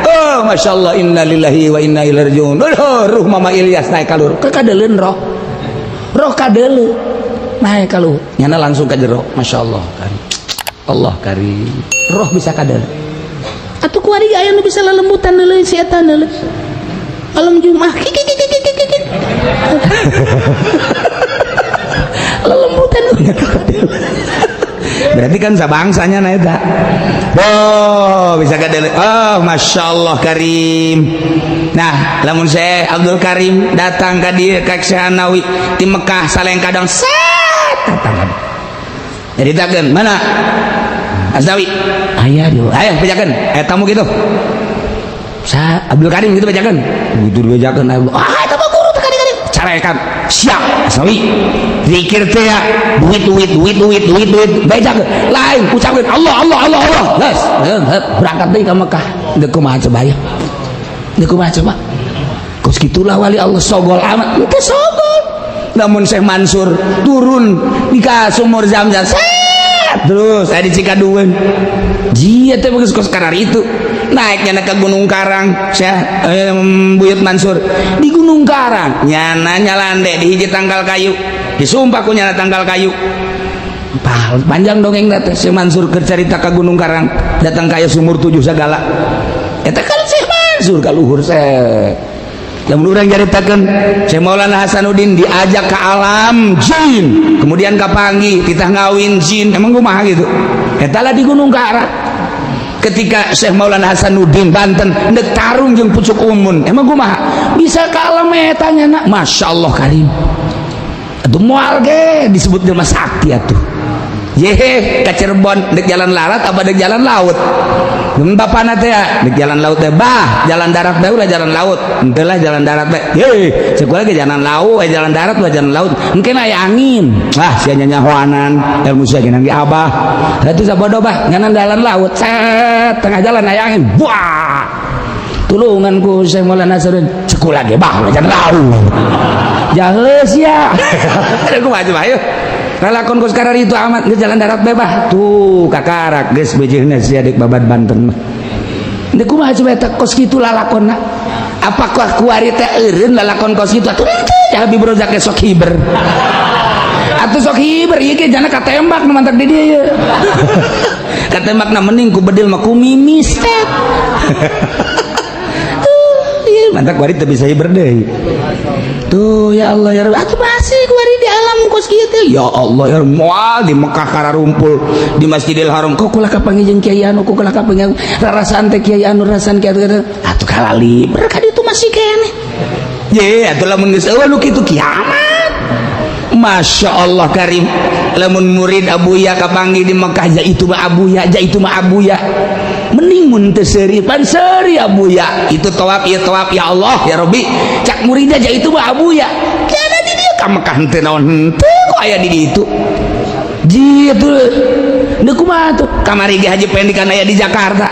oh masya Allah, innalillahi wa inna ilaihi rajiun. Oh, ruh Mama Ilyas naik kalur ke kadeleun, roh roh kadeleun naik kaluhur, nyana langsung ke jero. Masya Allah karim, Allah karim, roh bisa kadeleun. Atuh kuari aya nu bisa lelembutan neuleuh si eta, neuleuh malam Jumat kiki kiki kiki kiki lelembutan, berarti kan sabangsanya na eta. Oh, bisa kadeleun. Oh, masya Allah karim. Nah, lamun saya Abdul Karim datang ka dieu ka Syekh Nawawi di Mekah, saleng kadang set datang ka jadi takeun mana Asnawi aya di aya, bejakeun tamu gitu sa Abdul Karim gitu, bejakeun gitu, dibejakeun. Ah, eta mah guru teh kadi carekan siap Asnawi zikir teh ya, duit duit duit duit duit duit, bejakeun lain, ucapkeun Allah Allah Allah Allah, geus berangkat deui ka Mekah. Deuk kumaha coba ya, deuk kumaha coba? Kos gitulah wali Allah, sogol amat itu sogol. Namun Syekh Mansur turun di ka sumur Zam-Zam set terus saya di Cikadueun jia teh bagus kos karar itu naiknya ke Gunung Karang. Syekh Buyut Mansur di Gunung Karang nyana nyalande di hiji tangkal kayu, disumpah ku nyana tangkal kayu. Panjang dongeng teh Syekh Mansur keur carita ka Gunung Karang, datang kaya sumur tujuh segala eta kan Syekh Mansur ka luhur set. Lamun urang nyaritakeun Syekh Maulana Hasanuddin diajak ke alam jin, kemudian kapanggih titah ngawin jin, emang kumaha gitu? Eta lah di Gunung Karang. Ketika Syekh Maulana Hasanuddin Banten ndek tarung jeung pucuk umun, emang kumaha bisa ka alam eta nya? Masya Allah karim, atuh moal ge disebut jelema sakti atuh. Yehe, ka Cirebon dek jalan larat apa dek jalan laut? Bapana teh ya dek jalan laut teh, bah, jalan darat bae ulah jalan laut. Henteu lah, jalan darat bae. Ye, cek lagi jalan laut, eh, jalan darat ulah jalan laut. Mungkin aya angin. Ah, sia nyahoanan ilmu sia ge abah. Atuh sabodo bah, nganan jalan laut. Set, tengah jalan aya angin. Buah. Tulungan ku Syekh Maulana Hasanuddin. Cek lagi bah, jalan laut. Jaheus ya. Ada kumaha coba, ayo. Lalakon ku sekarang itu amat geus jalan darat bebas tuh kakarak geus bejeuhna sia dek babad Banten mah. Deuk kumaha coba eta kos kitu lalakonna? Apakah kuari teh eureun lalakon kos kitu atuh? Henteu, Habib Rozak sok hiber atuh, sok hiber ieu ge jana katembak nu mantak di dieu ye. Katembakna mending ku bedil mah ku mimis teh. Tuh, ieu mantak kuari teu bisa hiber deui. Tuh, ya Allah ya Rabbi, atuh masih kuari di alam kos kieu. Ya Allah ya moal di Mekah kararumpul di Masjidil Haram, kok kula kapanggih jeung kiai anu, kok kula kapanggih rarasaan teh kiai anu, rarasaan kiai anu atuh kalali berkah itu masih keneh. Ye, atuh lamun geus eueuh nu kitu kiamat. Masya Allah karim, lamun murid Abuya kapanggih di Mekah, ja itu mah Abuya, ja itu mah Abuya, mending mun teu seuri pan seuri Abuya itu tawaf ieu tawaf. Ya Allah ya Rabbi, cak muridnya, ja itu mah Abuya, jana di dieu ka Mekah henteu naon henteu, kok aya di ditu jitu. Deuk kumaha tuh? Kamari ge Haji Pendi kan aya di Jakarta,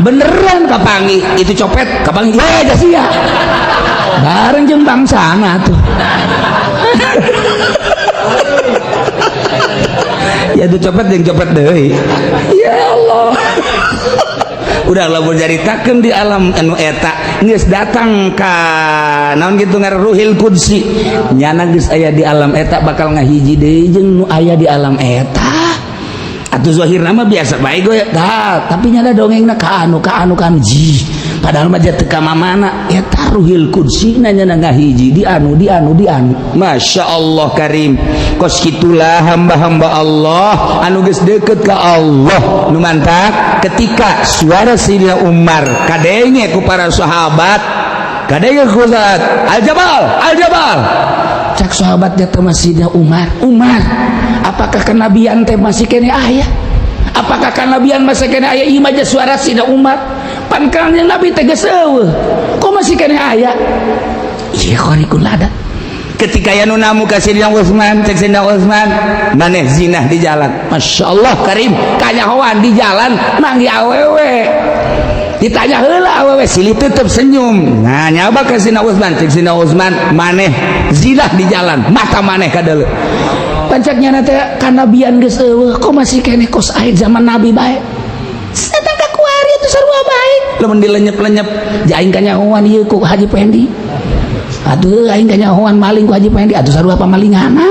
beneran kapanggih itu copet, kapanggih ye sia bareng jeung bangsana tuh. Ya tuh copet jeung copet deui. Ya Allah, udah lamun caritakeun di alam anu eta geus datang ka naon kitu ngaran Ruhil Qudsi, nyana geus aya di alam eta bakal ngahiji deui jeung nu aya di alam eta. Atuh zahirna mah biasa bae gue tah, tapi nyana dongengna ka anu ka anu ka anu ji, padahal mah teu ka mamana eta Ruhil Qudsi nyana ngahiji di anu di anu di anu. Masya Allah karim, kos kitulah hamba-hamba Allah anu geus deket ka Allah. Nu mantak ketika suara Sayyidina Umar kadenge ku para sahabat, kadenge ku saat Al Jabal, Al Jabal, cak sahabatnya teh Sayyidina Umar, "Umar, apakah kenabian teh masih kene aya? Apakah kenabian masih kene aya? Ieu mah suara Sayyidina Umar, pan kanjeng Nabi teh geus eueuh, kok masih kene aya?" Ieu khariqul adat. Ketika ya nu namu ka Sayyidina Utsman, cek Sayyidina Utsman, "Maneh zinah di jalan." Masya Allah karim, kanyahoan di jalan manggih awewe, ditanya heula awewe silih tutup senyum. Nah, nyaba ka Sayyidina Utsman, cek Sayyidina Utsman, "Maneh zinah di jalan, mata maneh kadeuleu." Pancaknya teh kanabian geus eueuh, kok masih keneh kos aya zaman Nabi bae? Datang ka kuari itu sarua bae lamun dilenyep-lenyep. Aing kanyahoan ieu ku Haji Pendi, atuh aing kanyahoan maling ku Haji Pendi, atuh sarua pamalingana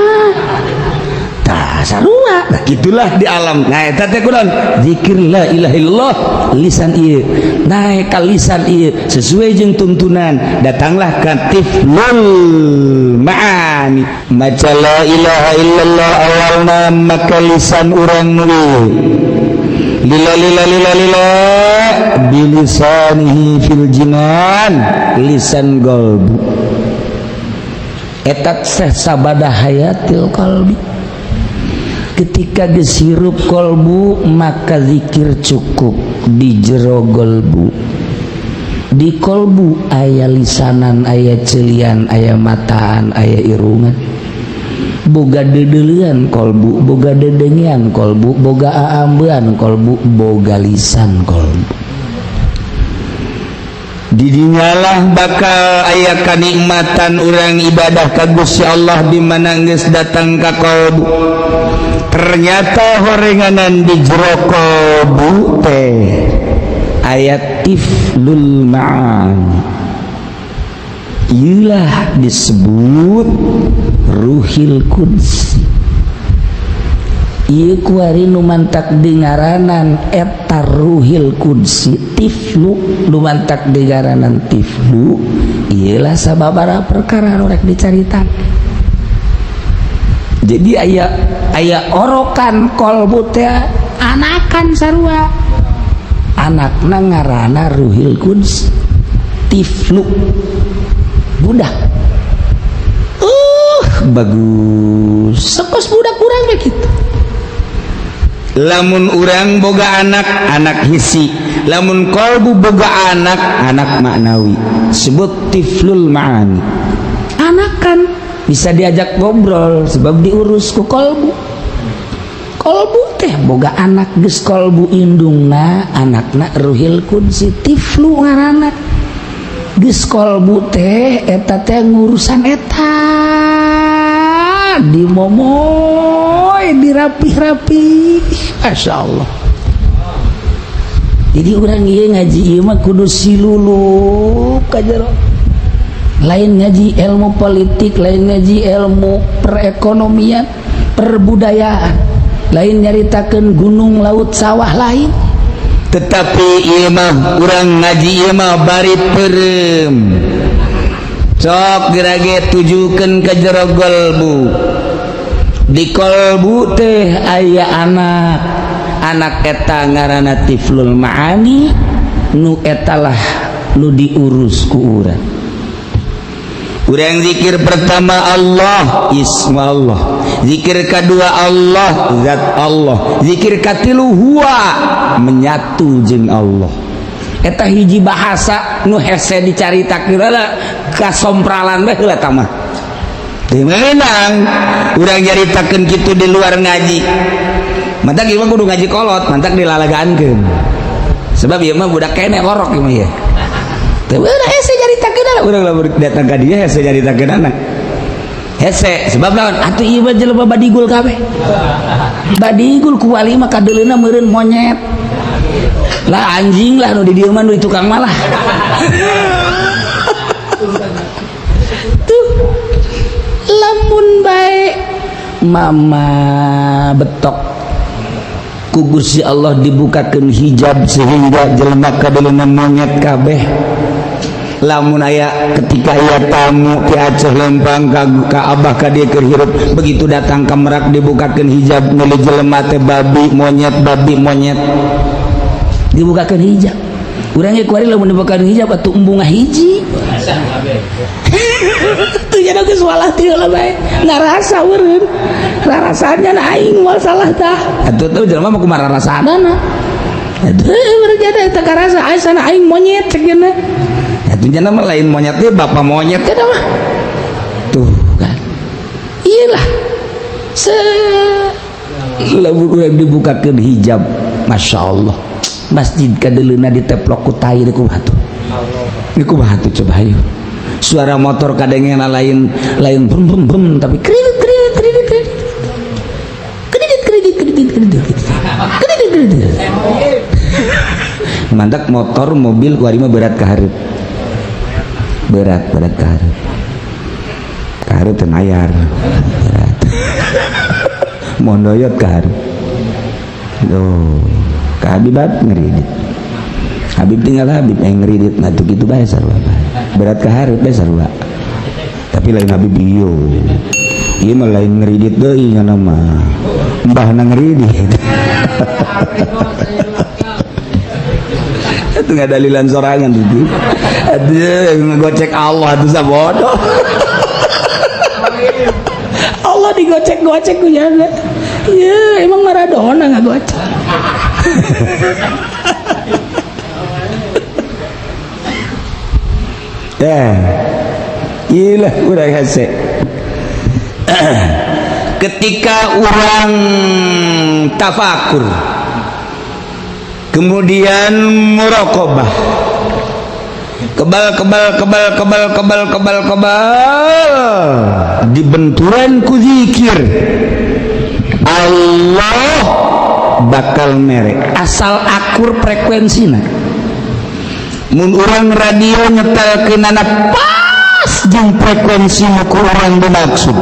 tah sarua. Nah, gitulah di alam. Nah, eta teh kunaon? Zikir la ilaha illallah, lisan ieu naik ka lisan ieu sesuai jeung tuntunan, datanglah ka tiflul ma'ani. Maca la ilaha illallah awalna, maka lisan urang nu lila lila lila lila bilisanihi fil jinan, lisan golbu eta teh sabada hayatil qalbi. Ketika geus hirup kolbu, maka zikir cukup di jero golbu. Di kolbu aya lisanan, aya celian, aya mataan, aya irungan, boga dedelian kolbu, boga dedengian kolbu, boga aambean kolbu, boga lisan kolbu. Didinyalah bakal aya kanikmatan urang ibadah ka Gusti Allah, di mana geus datang ka kolbu. Ternyata horenganan di jero kolbu teh aya tiflul ma'ani. Iyalah disebut Ruhil Qudsi. Ieu kuari nu mantak dingaranan eta Ruhil Qudsi tiflu, nu mantak dingaranan tiflu iyalah sababaraha perkara nu rek dicaritakeun. Jadi aya aya orokan kolbu teh anakan sarua. Anakna ngaranna Ruhil Quds, tiflu, budak. Bagus sekos budak kurang begitu. Lamun urang boga anak, anak hissi. Lamun kolbu boga anak, anak maknawi, sebut tiflul ma'ani. Anak kan bisa diajak ngobrol sebab diurus ku kolbu. Kolbu teh boga anak, geus kolbu indungna, anakna Ruhil Qudsi, tiflu ngaranna. Geus kolbu teh eta teh ngurusan eta dimomoy, dirapih-rapi, Masya Allah. Jadi urang ieu ngaji ieu mah kudu silulup ka jero. Lain ngaji ilmu politik, lain ngaji ilmu perekonomian, perbudayaan, lain nyaritakeun gunung, laut, sawah, lain. Tetapi ieu mah urang ngaji ieu mah bari peureum, sok gerage tujukeun ke jero golbu. Di kolbu teh aya anak, anak eta ngaranna tiflul ma'ani, nu etalah nu diurus ku urang. Urang zikir pertama Allah, isma Allah. Zikir kedua Allah, zat Allah. Zikir katilu huwa, menyatu jeung Allah. Eta hiji bahasa nu hese dicaritakeun heula, kasompralan bae heula tah mah. Teu meunang urang nyaritakeun kitu di luar ngaji. Mantak ieu mah kudu ngaji kolot, mantak dilalagaankeun. Sebab ieu mah budak keneh orok ieu mah ieu. Teu meunang hese nyaritakeun lah urang lamun datang ka dieu, hese nyaritakeun anak. Hese sebab naon atuh? Ieu mah jelema badigul kabeh. Badigul ku wali mah kadeuleuna meureun monyet. Lah, anjing lah nu di dieu mah, nu di tukang malah. Tuh. Lamun bae mama betok ku Gusti Allah dibukakeun hijab sehingga jelema kadeuleuna monyet kabeh. Lamun aya ketika aya tamu ti Aceh lempang ka abah ka dieu keur hirup, begitu datang ka Merak dibukakeun hijab, meuli jelema teh babi monyet, babi monyet. Dibukakeun hijab, urang ge kuari lamun dibukakeun hijab atuh embung hiji tuh. Jadi geus walah ti heula bae ngarasa eureun rarasanya na aing moal salah tah. Atuh tuh jelema mah kumaha rasana? Atuh eureun jadi eta karasa asana aing monyet cek geuna. Atuh jana mah lain monyet teh, bapak monyet. Eta mah tuh kan iyalah se Lamun urang dibukakeun hijab, Masya Allah, masjid kadeuleuna diteplok ku tai, kumaha tuh? Ini kumaha tuh? Coba ayo, suara motor kadangnya lain lain brum brum brum, tapi kredit kredit kredit kredit kredit kredit kredit kredit kredit kredit. Mantak motor mobil kuari mah berat ka hareup, berat berat ka hareup, ka hareup teu mayar berat, mondoyot ka hareup. Oh, ka Habib ngeridit, Habib tinggal Habib yang ngeridit. Nah tuh gitu bae, sarua bae berat ka hareup bae, sarua. Tapi lain Habib iyo, ieu mah lain ngeridit deui, nya mah mbahna ngeridit. Itu nggak dalilan sorangan tuh. Aduh, ngegocek Allah tuh sabodoh. Allah digocek-gocek ku jaga ya, emang Maradona nggak gocek. Eh, ilah urang hese ketika urang tafakur, kemudian muraqabah, kebal kebal kebal kebal kebal kebal kebal, dibenturan ku zikir Allah bakal merek asal akur frekuensina. Mun urang radio nyetelkeunana pas jeung frekuensi nu ku urang dimaksud,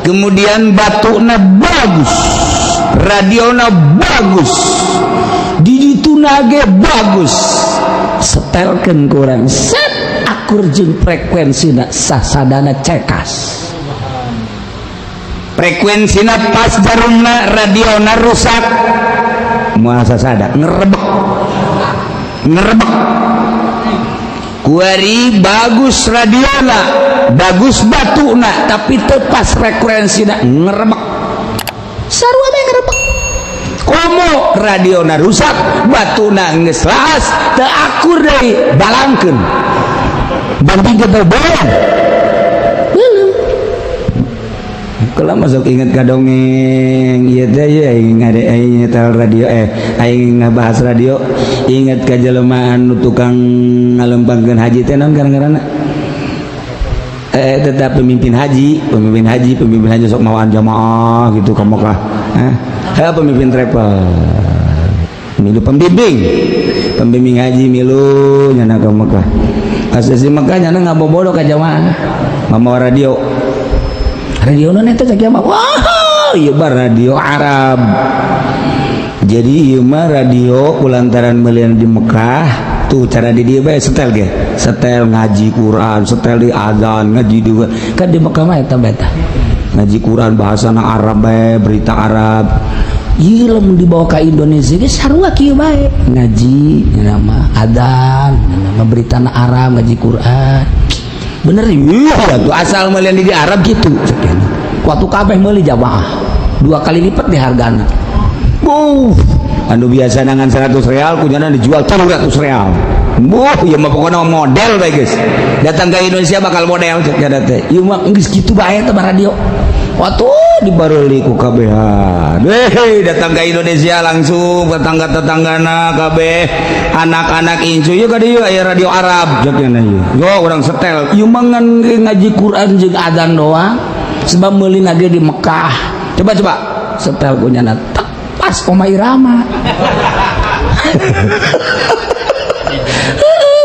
kemudian batukna bagus, radiona bagus, di dituna ge bagus, setelkeun ku urang set akur jeung frekuensina, sasadana cekas. Frekuensina pas, jarumna radiona rusak, moal sasada ngerebek. Ngerebek kuari. Bagus radiona, bagus batuna, tapi tepas frekuensi ngerebek. Sarua bae ngerebek. Komo radiona rusak, batuna geus laas, teu akur deui, balangkeun banding kita belum belum. Kalau masuk inget ka dongeng ieu teh ya, aing ngade, aing nyetel radio, aing ngabahas radio, inget ka jelema anu tukang ngalempangkeun haji teh, naon gara-garana, tetap pemimpin haji, pemimpin haji, pemimpin haji sok mawaan jamaah gitu ke Mekah. Hah? Pemimpin travel milu, pembimbing, pembimbing haji milu nyana ke Mekah. Pas di Mekah nyana ngabobodo ka jamaah mamawa radio. Radio non eta cek mah, wah, ieu mah radio Arab. Jadi ieu mah radio kulantaran melian di Mekah tuh cara di dieu bae setel ge, setel ngaji Quran, setel di azan, ngaji juga kan di Mekah mah eta beta ngaji Quran bahasana Arab bae, berita Arab. Ieu lamun dibawa ke Indonesia ge sarua kieu bae, ngaji nama adzan, nama berita Arab, ngaji Quran. Bener iya tuh, asal melian di Arab gitu. Waktu kabeh meuli jamaah dua kali lipat di hargana. Buh, anu biasa nangan 100 real kunyana dijual 300 real. Buh, ieu mah pokoknya model bae geus. Datang ke Indonesia bakal model cek nya teh. Ieu mah geus kitu bae teh radio. Waktu dibareli ku kabehan. Hei, datang ke Indonesia langsung tetangga-tetanggana kabeh, anak-anak incu, yuk ka dieu aya radio Arab cek nya ieu. Yo urang setel. Ieu mah ngan ngaji Quran jeung adzan doang. Sebab meuli ge di Mekah. Coba coba setel kunyana tak pas Oma Irama.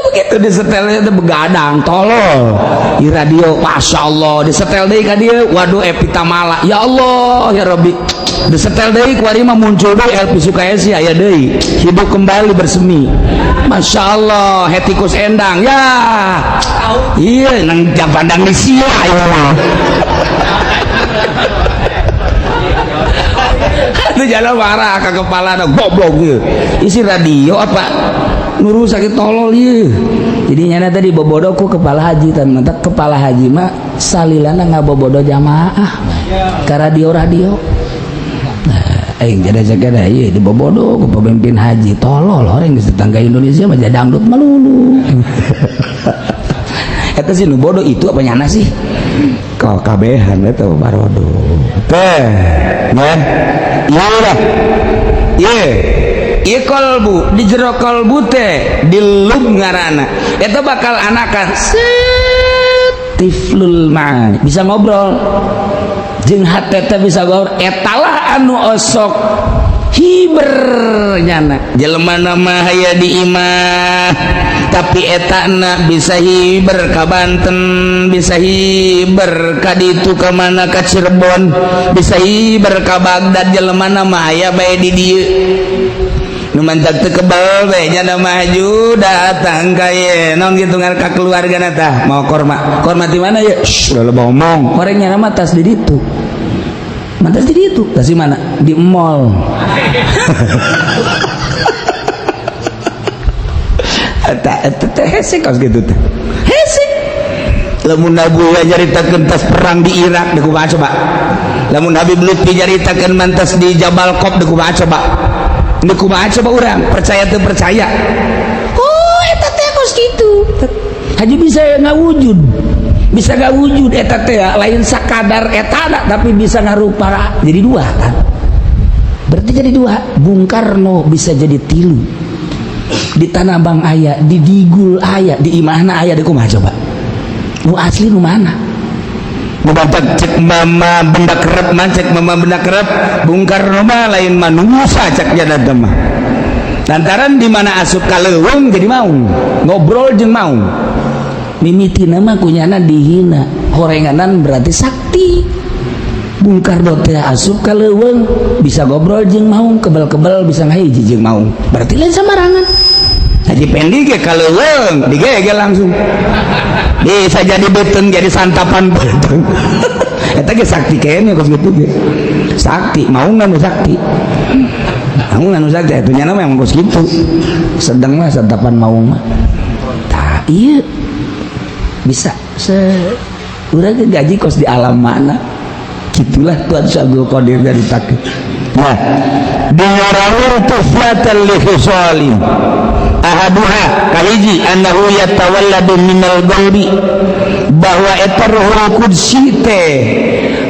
Begitu disetelnya itu begadang tolol di radio, masya Allah. Disetel deui ka dieu, waduh, Evie Tamala, ya Allah ya Rabbi. Disetel deui kuari mah muncul deui Elvi Sukaesih, aya deui, hidup kembali, bersemi, masya Allah. Hetty Koes Endang ya, iya nang jam pandang di sia ya. Itu jalan marah ke kepala ada goblok gitu. Isi radio apa nuru sakit tolol ieu. Jadi nyana tadi bobodo ku kepala haji, tapi kepala haji mah salilana ngabobodo jamaah ke radio-radio. Nah, aing jadi jaga ieu dibobodo ku pemimpin haji tolol. Orang geus tetangga Indonesia mah jadi dangdut melulu. Eta sih nu bodoh itu apa nyana sih? Kau kabehan eta barodo. Teh, nah, iya dah. Iya. Ieu kolbu di jero kolbu teh dilub ngaranna. Eta bakal anakan set tiflul ma'ani, bisa ngobrol. Jeung hate teh bisa ngobrol. Etalah anu osok hiber nyana. Jelema nama haya di imah, tapi etana bisa hiber ka Banten, bisa hiber ka ditu, ka mana, ka Cirebon, bisa hiber ka Baghdad. Jelema nama aya bae di dieu nu mantak teu kebal bae nya maju datang ka ye naon gitu ngar ka keluarga tah mau korma. Korma di mana ya? Shh, udah loba omong. Orangnya nama tas di ditu. Mantas di ditu. Tas di mana? Di mall. Eta eta teh hese kos gitu teh. Hese. Lamun Nabi nyaritakeun tas perang di Irak deuk kumaha coba? Lamun Habib Lutfi nyaritakeun mantas di Jabal Qaf deuk kumaha coba? Deuk kumaha coba urang? Percaya teu percaya? Oh, eta teh kos kitu. Haji bisa ngawujud. Bisa ngawujud eta teh lain sakadar eta tapi bisa ngarupa jadi dua kan. Berarti jadi dua. Bung Karno bisa jadi tilu. Di Tanah Abang aya, di Digul aya, di imahna aya, di kumaha coba? Nu asli nu mana? Nu bapak cek mama benda kerep mah, cek mama benda kerep, Bung Karno mah lain manusia cek jada mah. Lantaran di mana asup ka leuweung jadi maung, ngobrol jeung maung. Mimitina mah kunyana dihina, horenganan berarti sakti. Bung Karno teh asup ka leuweung bisa ngobrol jeung maung, kebel-kebel bisa ngahiji jeung maung. Berarti lain sembarangan. Haji Pendi ge ka leuweung digegel langsung. Bisa jadi beuteung, jadi santapan beuteung. Eta ge sakti kene kos kitu ge. Sakti, maung nu sakti. Kamu anu sakti itu nyana memang kos kitu. Sedang mah santapan maung mah. Tah ieu bisa se urang gaji kos di alam mana. Gitulah Tuan Syekh Abdul Qadir dari takut. Nah, dingarani tuflatan li khisalin. Ahaduha kahiji annahu yatawalladu minal ghauri, bahwa eta ruhul qudsi teh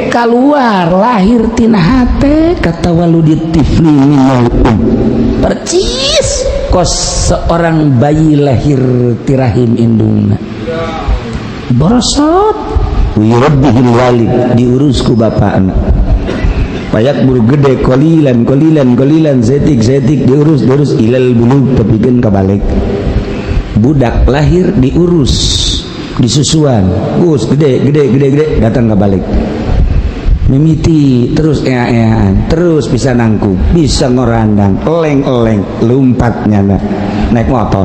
keluar lahir tina hate katawalludi tifli minal um, percis kos seorang bayi lahir ti rahim indungna, borosot wirabbihil walid, diurus ku bapakna payak buru gede, kolilan kolilan kolilan, zetik zetik, diurus diurus ilal bulug tepikeun ka balik. Budak lahir diurus, disusuan, gus gede gede gede gede, datang ke balik mimiti terus ea-eaan terus, bisa nangkub, bisa ngorandang, eleng-eleng, lumpat nyana naik motor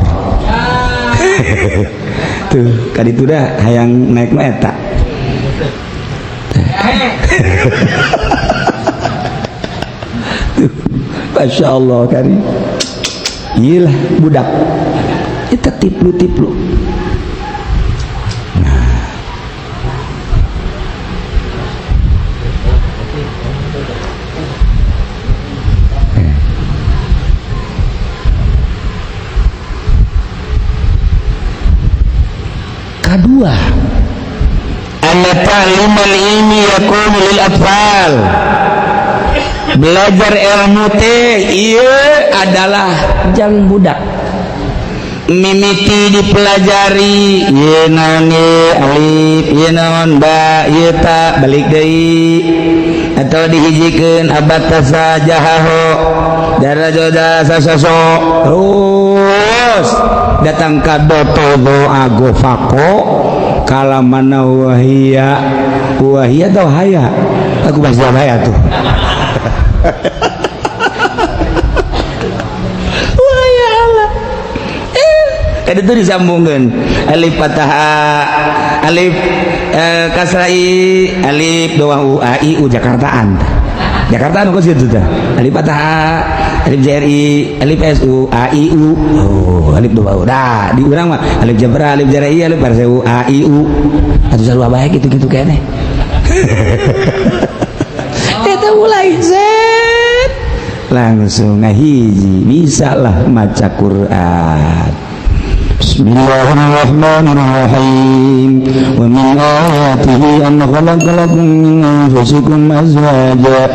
tuh kadi itu dah hayang naik mah eta. Tuh, Masya Allah kari iyalah budak itu tiplu-tiplu. Nah, kedua, anna ta'limal ilmi yakunu lil atfal, belajar ilmu teh ieu adalah jang budak mimiti dipelajari ieu naon ieu alif ieu naon ba ieu ta balik deui atau dihijikeun abatasa jahaho darajoda sasaso terus datang ka doto doa gofako kalamana wahia wahia atau haya aku bahasa haya tuh wah ya Allah, tadi itu disambungkan alif patah a, alif kasra i, alif dua u a i u Jakartaan Jakartaan kok situ tah alif patah a, alif jri, alif s u a i u, oh alif dua u dah di urang mah alif jabra, alif jri, alif barsa u a i u atuh sarua bae gitu-gitu keneh. Eta mulai zet langsung ngahiji bisa lah maca Quran. Bismillahirrahmanirrahim. Wa min ayatihi an khalaqa lakum min anfusikum azwaja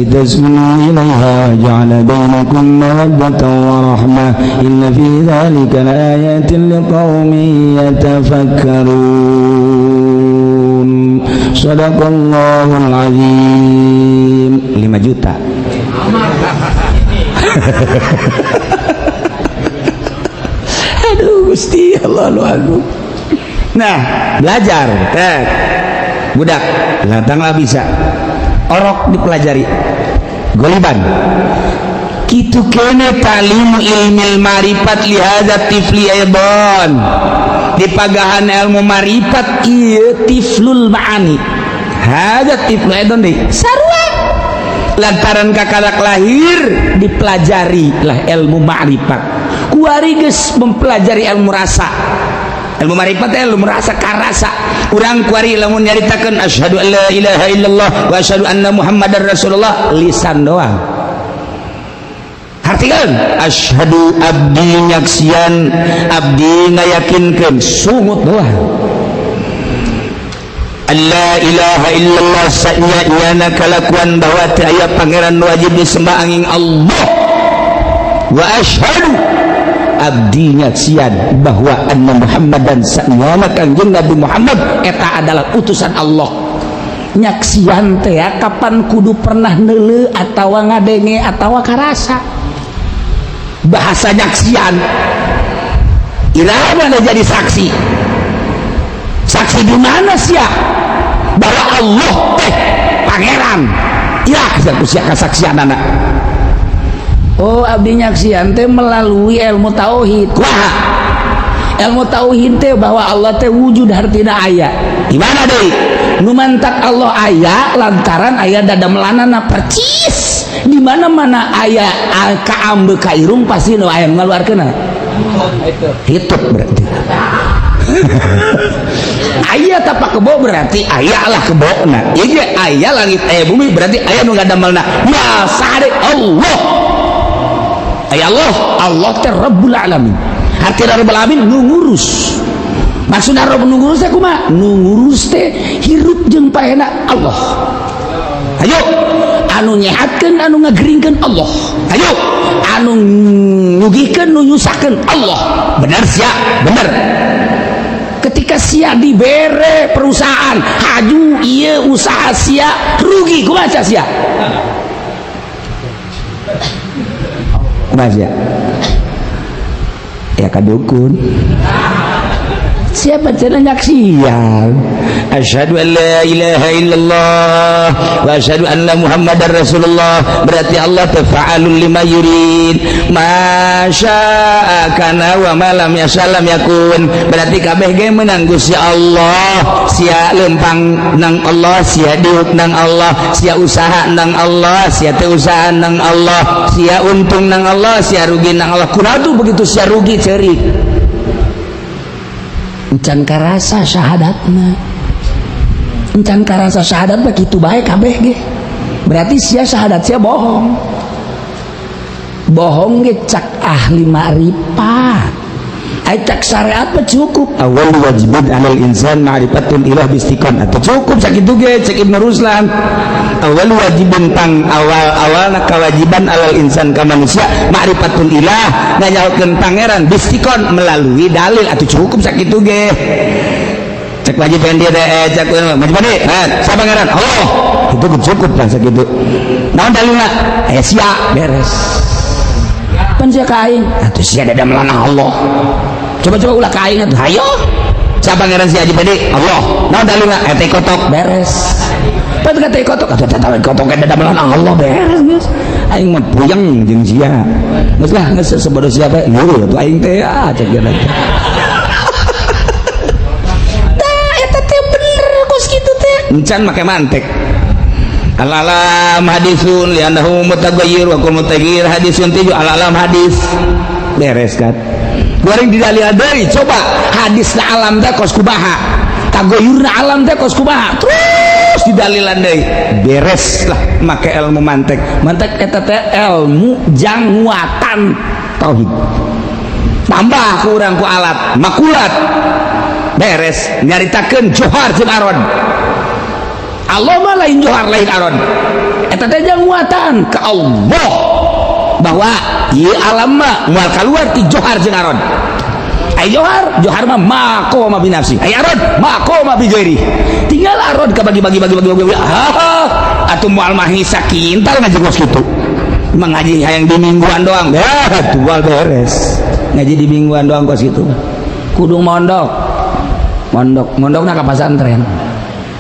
litaskunu ilaiha wa ja'ala bainakum mawaddatan wa rahmah, inna fi dzalika laayatin liqaumin yatafakkarun. Shadaqallahul azim. 5 juta. Aduh Gusti Allah lu agung. Nah, belajar tek budak datanglah bisa orok dipelajari goliban kitu kene ta'limu ilmil marifat li hadza tifli aidan, dipagahan ilmu marifat ieu tiflul ma'ani hadza tiflu aidan deui sarua lantaran kakarak lahir dipelajari lah ilmu ma'rifat, kuari geus mempelajari ilmu rasa, ilmu marifat ilmu rasa karasa urang kuari lamun nyaritakeun asyhadu an la ilaha illallah wa asyhadu anna muhammadar rasulullah lisan doang hartikeun asyhadu abdi nyaksian abdi ngayakinkeun sungut doang alla ilaha illallah sanya-nyana kalakuan bahwa teu aya pangeran wajib disembah angin Allah wa asyhadu abdi nyaksian bahwa anna Muhammadan sanyana kanjeng Nabi Muhammad eta adalah utusan Allah. Nyaksian teh kapan kudu pernah neuleu atawa ngadenge atawa karasa bahasa nyaksian iraha jadi saksi saksi di mana sia bahwa Allah teh pangeran ya sia kasaksian anak. Oh abdi nyaksian teh melalui ilmu tauhid. Kumaha ilmu tauhid teh bahwa Allah teh wujud hartina aya di mana deui nu mantak Allah aya lantaran aya dadamelanana percis Di mana-mana aya kaambe ka irung, pasti nu aya ngaluarkeun hitut. Berarti aya tapak kebo, berarti aya lah kebona. Ieu ge aya langit, aya bumi, berarti aya nu ngadamelna. Ya sahade? Allah. Aya Allah. Allah teh Rabbul Alamin. Artina Rabbul Alamin nu ngurus. Maksudna Rabb nu ngurus teh kumaha? Nu ngurus teh hirup jeung paena Allah. Ayo, anu nyehatkeun, anu ngageringkeun Allah. Ayo, anu nyugihkeun, nu nyusahkeun Allah. Bener sia? Bener. Ketika sia dibere perusahaan haju, iya, usaha sia rugi, kumaha sia? Kumaha sia? Ya kadukun. Siapa cenah nyaksian? Asyhadu an la ilaha illallah wa asyhadu anna Muhammadar Rasulullah. Berarti Allah tafa'alul lima yurid. Ma syaa kana wa ma lam yasha lam yakun. Berarti kabeh ge menang Gusti Allah. Sia lempang nang Allah, sia diuk nang Allah, sia usaha nang Allah, sia teu usaha nang Allah, sia untung nang Allah, sia rugi nang Allah. Kunaon tuh begitu sia rugi cerik? Encan karasa syahadatna. Encan karasa syahadat mah kitu bae kabeh ge. Berarti sia syahadat sia bohong. Bohong ge cak ahli ma'rifat. Ai cak syariat mah cukup. Awal wajibun alal insan ma'rifatun ilah bistiqon. Atau cukup sakitu ge cek Ibnu Ruslan. Awal wajibun tang awal-awalna kewajiban alal insan ka manusia ma'rifatun ilah, nganyahokeun pangeran, bistiqon melalui dalil. Atau cukup sakitu ge. Cek wajib dia teh, cek wajib dia, eh, siapa pangeran? Allah. Itu cukup kan sakitu. Naon dalilna? Aya sia, beres. Pan sia ka aing atuh, sia dada melanah Allah. Coba-coba ulah ka aing atuh. Hayo, siapa pangeran si Haji Pedi? Allah. Naon dalilna? Eta kotok, beres. Pan kata kotok atuh, tata kotok dada melanah Allah, beres geus. Aing mah puyeng jeung sia. Geus lah, geus sebodoh siapa ngeureuh atuh aing teh, ah, cek dia teh. Tah, eta teh bener kos kitu teh. Encan make mantek. Al-alam hadisun li'annahu mutaghayyir wa kullu mutaghayyir hadisun. Tujuh al-alam hadis, beres kan? Goreng didalil deui, coba hadis na alam teh kos kumaha, tagoyurna alam teh kos kumaha, terus didalilan deui, beres lah make ilmu mantek. Mantek eta teh ilmu jang nguatan tauhid, tambah kurang ku alat makulat, beres. Nyaritakeun johar jeung aron, Allah mah lain johar, lain aron. Eta teh jang nguatan ke Allah bahwa ieu alam mah moal keluar ti johar jeung aron. Ai johar, johar mah maqama bi nafsi, ai aron maqama bi ghairi. Tinggal aron ka bagi bagi bagi bagi bagi. Ah, atuh moal mah sakintal ngaji kos kitu. Mengaji hayang di mingguan doang ya tual beres. Ngaji di mingguan doang kos kitu kudu mondok. Mondok, mondokna ka pasantren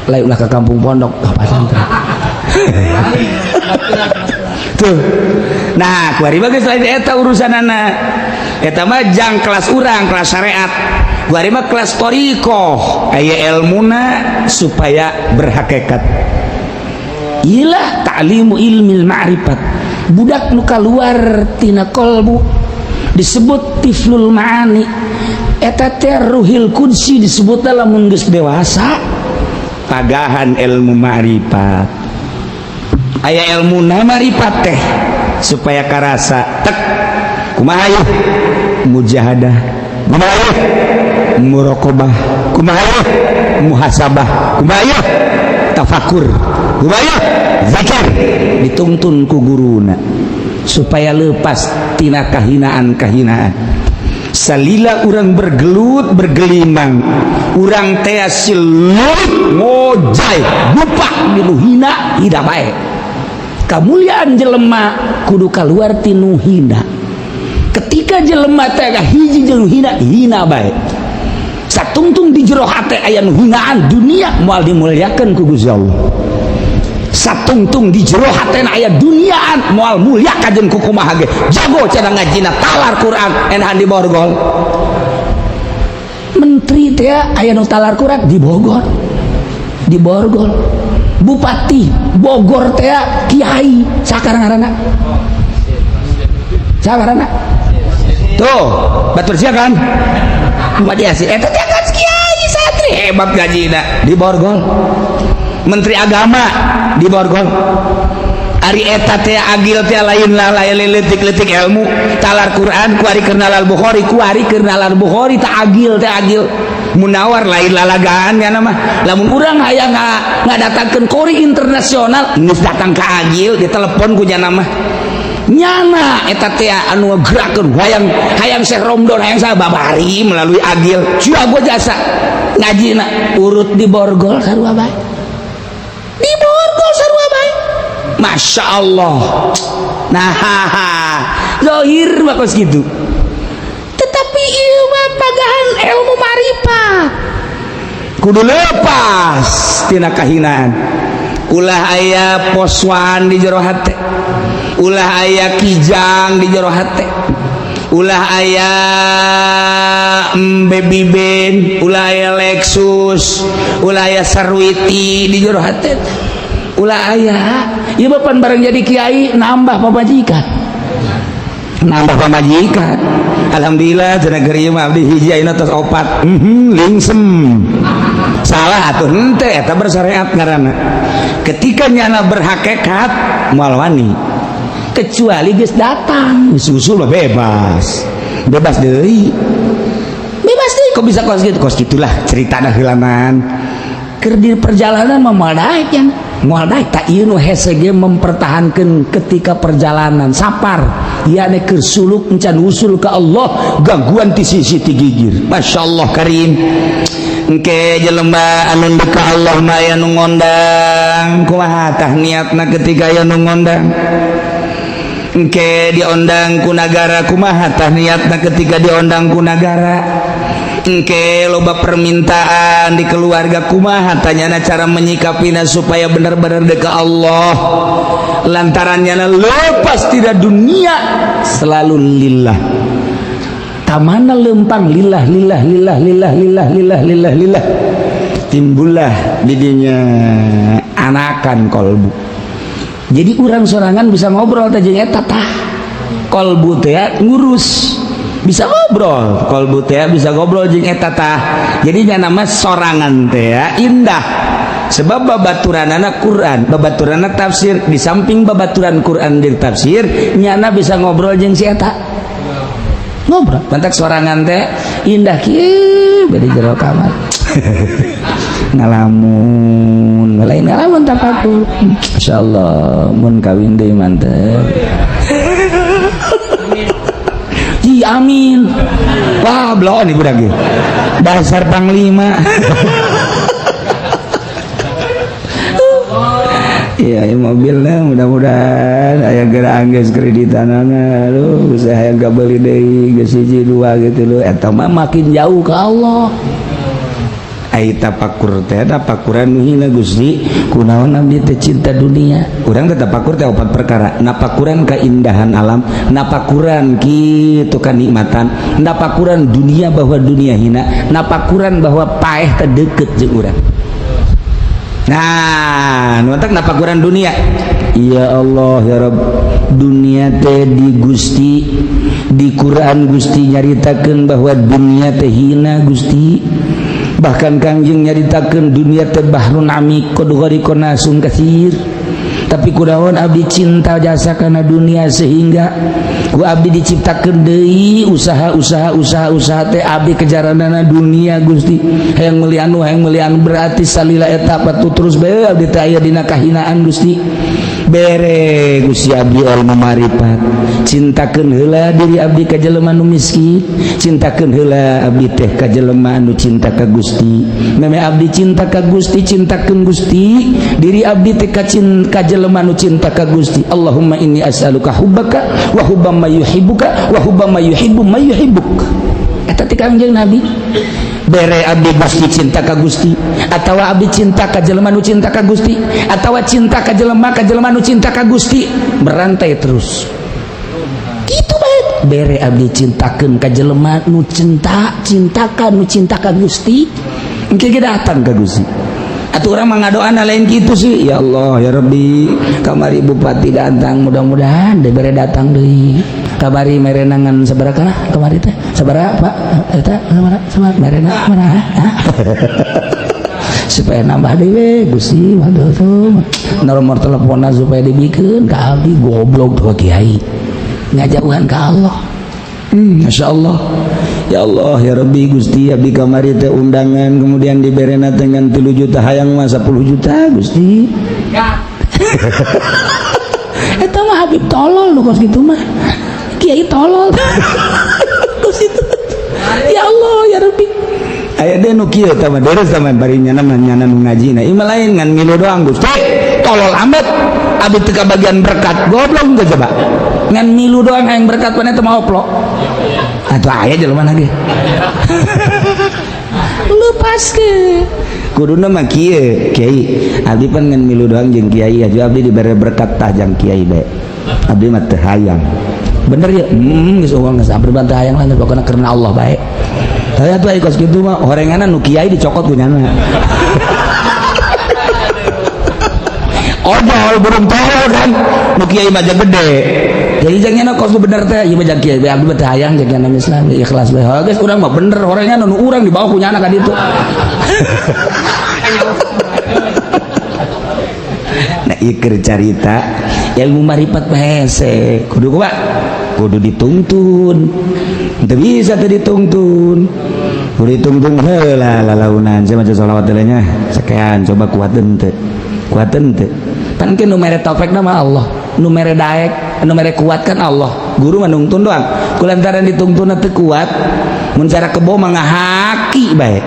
lain, ulah ke kampung pondok, ke pasantren tuh. Nah, kuari mah geus lain eta urusanana. Eta mah jang kelas urang, kelas syariat. Kuari mah kelas thoriqoh, aya ilmuna supaya berhakikat. Ilah ta'limu ilmil ma'rifat. Budak nu kaluar tina kolbu disebut tiflul ma'ani. Eta teh ruhil qudsi disebut lamun geus dewasa, pagahan ilmu ma'rifat. Aya ilmu ma'rifat teh supaya karasa tek kumaha yeuh mujahadah, kumaha yeuh muraqabah, kumaha yeuh muhasabah, kumaha yeuh tafakur, kumaha yeuh zikir, dituntun ku guruna supaya lepas tina kahinaan-kahinaan. Salila urang bergelut bergelimang, urang teh silut ngojay lupa di nu hina, hina bae. Kamuliaan jelema kudu kaluar ti nu hina. Ketika jelema teh hiji jeung hina, hina bae, satungtung di jero hate aya nu hinaan dunia, moal dimuliakeun ku Gusti Allah. Satungtung di jero hatena aya duniaan, moal mulia kajen ku kumaha ge. Jago cara ngajina, talar Quran, enahan di borgol. Menteri teh aya nu talar Quran di Bogor, di borgol. Bupati Bogor teh kiai sakarang ngaranna. Saha ngaranna? Tuh, batur sia kan? Bupati Yasin eta teh kan kiai santri hebat gajina di borgol. Menteri Agama di borgol. Ari eta teh agil teh lain lah, lain leutik-leutik ilmu talar Quran kuari keur nalar Bukhari, kuari keur nalar Bukhari tak agil teh, agil munawar lain lalagaan ya nama. Lamun urang hayang ngadatangkeun qori internasional geus datang ka agil, ditelepon ku nyana mah, nyana eta teh anu ngagerakeun hayang hayang Syekh Romdon, hayang sa babari melalui agil jago jasa ngajina urut di borgol sarua bae, di borgol sarua bae. Masya Allah. Nah, zohir mah kos gitu, tetapi ieu mah pagahan ilmu marifat kudu lepas tina kahinaan. Ulah aya poswan di jero hate, ulah aya kijang di jero hate, ulah aya baby band, ulah aya Lexus, ulah aya Sarwiti di jero hate, ulah aya. Ieu pan bareng jadi kiai nambah pamajikan, nambah pamajikan. Alhamdulillah cenah keur ieu mah abdi hiji, ayeuna tos opat, lingsem. Salah atuh henteu, eta bersyariat ngaranna. Ketika nyana berhakikat moal wani kecuali geus datang usul mah bebas, bebas deui, bebas deui. Kok bisa kos gitu? Kos gitulah ceritana heulaman. Keur di perjalanan mah moal daek, yang moal daek. Tak ieu nu hese ge mempertahankan ketika perjalanan sapar yakni keur suluk encan usul ke Allah, gangguan ti sisi ti gigir. Masya Allah karim. Engke jelema anu ka Allah mah aya nu ngondang, kumaha tah niatna ketika aya nu ngondang? Engke diondang ku nagara, kumaha tah niatna ketika diondang ku nagara? Engke loba permintaan di keluarga, kumaha tanyana cara menyikapina supaya benar-benar dekat Allah, lantarannya lepas tidak dunia, selalu lillah. Tamana lempang lillah lillah lillah lillah lillah lillah lillah lillah, timbullah didinya anakan kolbu. Jadi urang sorangan bisa ngobrol teh jeung eta tah kolbu teh, ngurus bisa ngobrol kolbu teh, bisa ngobrol jeung eta tah. Jadi nama sorangan teh indah sebab babaturanana Quran, babaturanana tafsir. Di samping babaturan Quran di tafsir, nyana bisa ngobrol jeung si eta, ngobrol mantak sorangan teh indah kieu bari jero kamar ngalamun, lain ngalamun tapakur. Insyaallah mun kawin deui mantep. Ji amin. Wah, bloon ibu lagi dasar panglima. Iya, ya mobilnya mudah-mudahan aya geura anggeus kreditanana. Aduh, bisa hayang kabeli deui geus hiji dua gitu lho. Eta mah makin jauh ke Allah. Ai tapakur teh tapakuran nu hina. Gusti, kunaon abdi teh cinta dunia? Urang teh tapakur teh opat perkara: napakuran keindahan alam, napakuran kitu kanikmatan, napakuran dunia bahwa dunia hina, napakuran bahwa paeh teh deket jeung urang. Nah, nu napakuran dunia. Ya Allah ya Rabb, dunia teh di Gusti, di Quran Gusti nyaritakeun bahwa dunia teh hina Gusti. Bahkan Kangjeng nyaritakeun dunia teh bahrun amiq qad ghariqa nasun katsir. Tapi kunaon abdi cinta jasa kana dunia sehingga ku abdi diciptakeun deui usaha usaha usaha usaha teh abdi kejaranana dunia Gusti, hayang meuli anu, hayang meuli anu. Berarti salila eta patu terus bae abdi teh aya dina kahinaan. Gusti, bere Gusti abdi ilmu marifat, cintakeun heula diri abdi ka jelema nu miskin, cintakeun heula abdi teh ka jelema anu cinta ka Gusti. Meme abdi cinta ka Gusti, cintakeun Gusti diri abdi teh ka jelema nu cinta ka Gusti. Allahumma inni as'aluka hubbaka wa hubba may yuhibbuka wa hubba may yuhibbu may yuhibbuk. Eta ti Kangjeng Nabi. Bere abdi Gusti cinta ka Gusti, atawa abdi cinta ka jelema nu cinta ka Gusti, atawa cinta ka jelema nu cinta ka Gusti, berantai terus gitu bae. Bere abdi cintakeun ka jelema nu cinta cintakan nu cinta ka Gusti, engke ge datang ka Gusti. Atuh urang mah ngadoana lain kitu sih. Ya Allah ya Rabbi, kamari bupati datang, mudah-mudahan dibere datang deui. Kamari merenangan sabaraha lah kamari teh? Sabaraha, Pak? Eta sabaraha? Sabaraha merena sabaraha? Supaya nambah deui we Gusti, waduh tuh. Nomor teleponnya supaya dibikeun ka abdi. Goblok tuh kiai. Ngajauhan ka Allah. Masya Allah. Ya Allah ya Rabbi, Gusti, abdi kamari teh undangan, kemudian diberena dengan 3 juta, hayang mah 10 juta, Gusti. Eta mah Habib tolol lu kos gitu mah. Kiai tolol. Kos itu. Ya Allah ya Rabbi. Aya deh nu kieu tah mah, deres tah mah, bari nyana mah nyana nu ngajina. Ieu mah lain, ngan ngilu doang, Gusti. Tolol amat. Abdi teu kabagian berkat, goblok teh coba. Ngan milu doang yang berkat mana teh mah oplok. Atuh aya jelema ge. Lepas ke. Kuduna mah kieu, kiai. Abdi pan ngan milu doang jeung kiai, aju abdi dibere berkat tah jang kiai bae. Abdi mah teu hayang. Bener ya? Geus uang geus abdi mah teu hayang lah, pokona karena Allah bae. Tapi atuh aya kos kitu mah horenganna nu kiai dicokot ku nyana. Ojol burung tolol kan nu kiai mah gede. Jadi jangan kos bener teh ieu mah jang kiai bae, abdi mah teu hayang jeung nyana Islam ikhlas bae. Heuh geus urang mah bener horengan nu urang dibawa ku nyana ka ditu. Nah ieu keur carita ilmu marifat mah hese. Kudu kumaha? Kudu dituntun. Teu bisa teu dituntun. Kudu dituntun heula lalaunan saya maca sholawat teh nya. Sakean coba kuateun teu. Kuateun teu. Pan ke nu mere taufik mah Allah, nu mere daek, nu mere kuat kan Allah. Guru mah nungtun doang. Kulantaran ditungtun teu kuat, mun cara kebo mah ngahaki bae.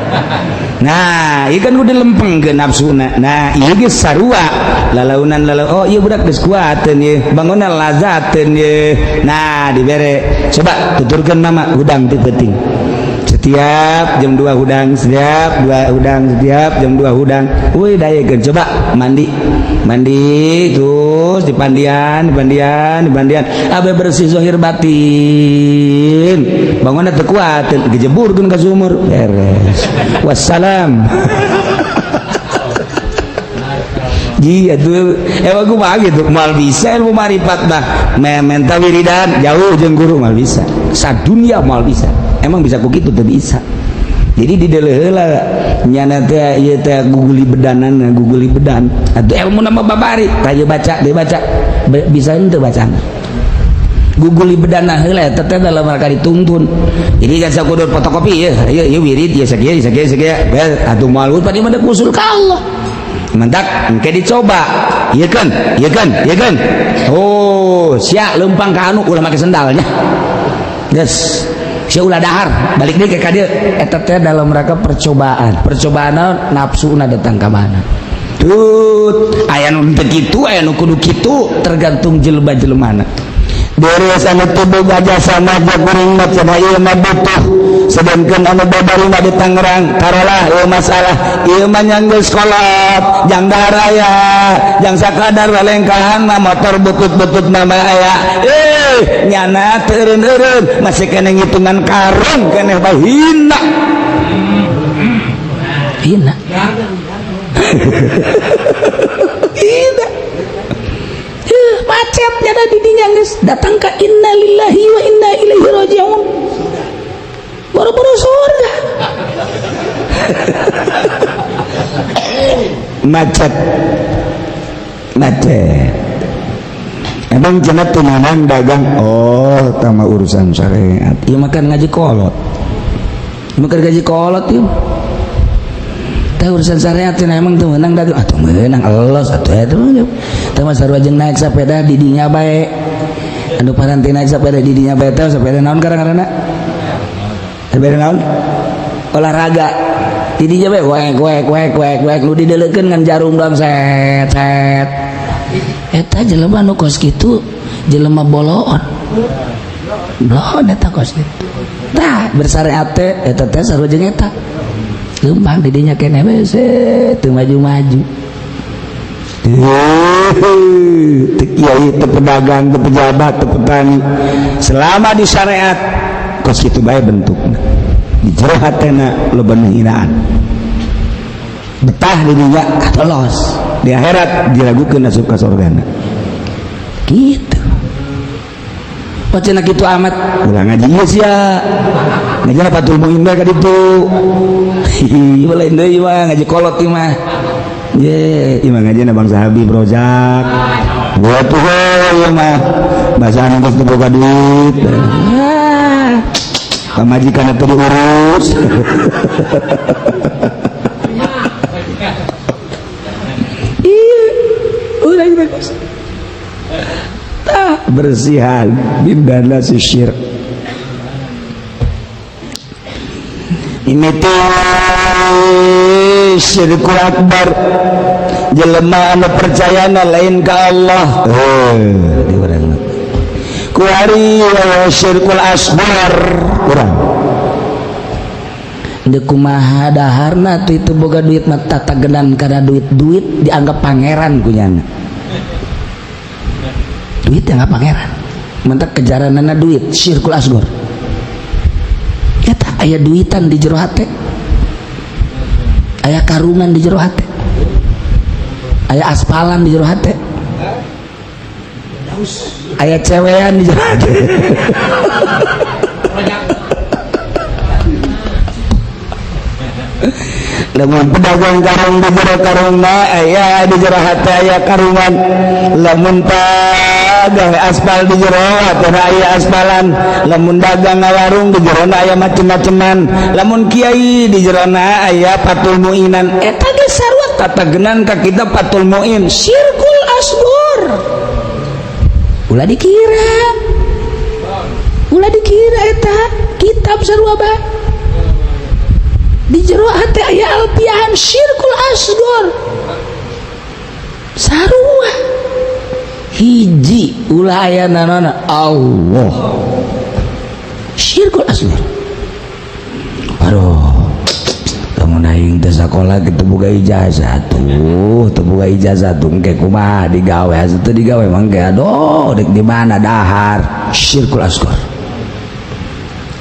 Nah, ieu kan kudu lempengkeun nafsuna. Nah, ieu geus sarua. Lalaunan lalau, oh ieu budak geus kuateun ieu, bangunna lazateun ieu. Nah, dibere. Coba tuturkeun mama hudang ti peuting. Setiap jam 2 hudang, setiap 2 hudang, setiap jam 2 hudang. Woi dayekeun coba mandi. Mandi terus dipandian, dipandian, dipandian. Abe bersih zahir batin. Bangunna teu kuat, gejeburkeun ka sumur. Beres. Wassalam. Iya tuh, emang gua gitu, mal bisa ilmu marifat mah, menta wiridan jauh jeung guru mal bisa, sadunia mal bisa. Emang bisa ku kitu teu bisa. Jadi di heula nyana teh ieu teh guguli bedanan, guguli bedan. Atuh ilmu nama babari, tah ieu baca, dia baca. Bisa henteu bacana. Guguli bedana heula eta teh dalam rangka dituntun. Jadi kan sakudu fotokopi ieu, ieu ieu wirid ieu sakieu sakieu sakieu. Atuh moal pan ieu mah usul ka Allah. Mentak engke dicoba. Ieu kan, ieu kan, ieu kan. Oh, sia leumpang ka anu ulah make sendalnya. Geus. Sia ulah dahar, balik deui ka dieu. Eta teh dalam rangka percobaan. Percobaan nafsuna datang ka mana. Tut, aya nu teu kitu, aya nu kudu kitu, tergantung jelema-jelemana. Beres anu teu boga jasa mah kuring mah cenah ieu mah butuh. Sedangkan anu babari mah di Tangerang, tarolah ieu masalah ieu mah nya geus kolot, jang daraya, jang sakadar lalengkahan mah motor butut-butut mah aya. Nyana teu eureun-eureun masih keneh ngitungan karung keneh bae hina. Hina. Hina. Macet nyana di dinya geus datang ka innalillahi wa inna ilaihi rajiun. Boro-boro surga. Macet. Macet. Emang cenah tumanan dagang, oh tama urusan syariat. Ieu makan ngaji kolot. Ieu makan gaji kolot ieu. Teh urusan syariat cenah emang teu meunang dagang, atuh meunang elos atuh eta mah. Teh mah sarua jeung naik sepeda di dinya bae. Anu paranti naik sepeda di dinya bae teh sepeda naon karang-karangna? Sepeda naon? Olahraga. Di dinya bae wek wek wek wek wek nu dideleukeun ngan jarum doang set set. Eta jelema nu kos kitu jelema boloon. Boloon eta kos kitu. Tah bersyariat teh eta teh sarua jeung eta. Leumpang di dinya keneh we teu maju-maju. Teu kiai, teu pedagang, teu pejabat, teu petani. Selama di syariat kos kitu bae bentukna. Di jero hatena loba nu hinaan. Betah di dunia lolos, di akhirat diragukeun asup ka surgana. Gitu. Oh, cenah kitu amat. Ulah ngaji ieu sia. Ngaji Fathul Muin bae ka ditu. Hihi, lain deui mah ngaji kolot ieu mah. Ye, ieu mah ngajina bangsa Habib Rozak. Buat tuh ieu mah. Bahasa geus teu boga duit. Ah. Pamajikan teu diurus. Iya, urang teh tah bersihan bindana si syirik. Ini teh syirkul akbar. Jelema anu percayana lain ka Allah. Di urang. Kuari syirkul asghar urang. Deuk kumaha daharna tuh itu boga duit mah tatagenan kana duit-duit dianggap pangeran kunyana. Duit dianggap pangeran. Mentak kejaranana duit syirkul asghar. Eta aya duitan di jero hate. Aya karungan di jero hate. Aya aspalan di jero hate. Aya cewean di jero hate. Lamun pedagang karung di jero karungna aya di jero hate aya karungan. Lamun dagang aspal di jero hate aya aspalan. Lamun dagang ngawarung di jerona aya macem-maceman. Lamun kiai di jerona aya Fathul Muinan. Eta ge sarua tatagenan ka kita Fathul Muin syirkul asghar. Ulah dikira. Ulah dikira eta kitab sarua bae. Di jero hate aya alpiahan syirkul asghar. Sarua. Hiji ulah aya nanona Allah. Syirkul asghar. Aduh, lamun aing teh sakola kitu boga ijazah tuh, teu boga ijazah tuh engke kumaha digawe, asa teu digawe mangke aduh dek di mana dahar. Syirkul asghar.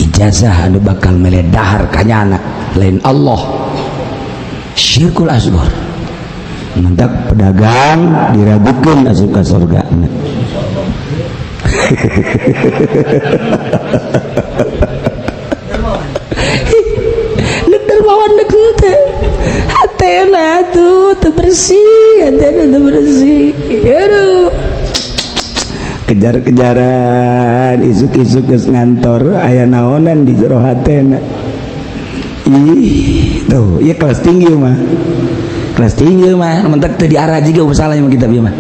Ijazah anu bakal mele dahar kanyana lain Allah. Syirkul asghar. Mentak pedagang diragukeun asup ka surga. Nek dermawan nek teh hatena tuh teu bersih, hatena teu bersih. Aduh. Kejar-kejaran isuk-isuk geus ngantor aya naonan di jero hatena. Ih, tuh, ieu kelas tinggi mah. Kelas tinggi mah, mentak teu diarah jiga masalah mah kitab ieu mah.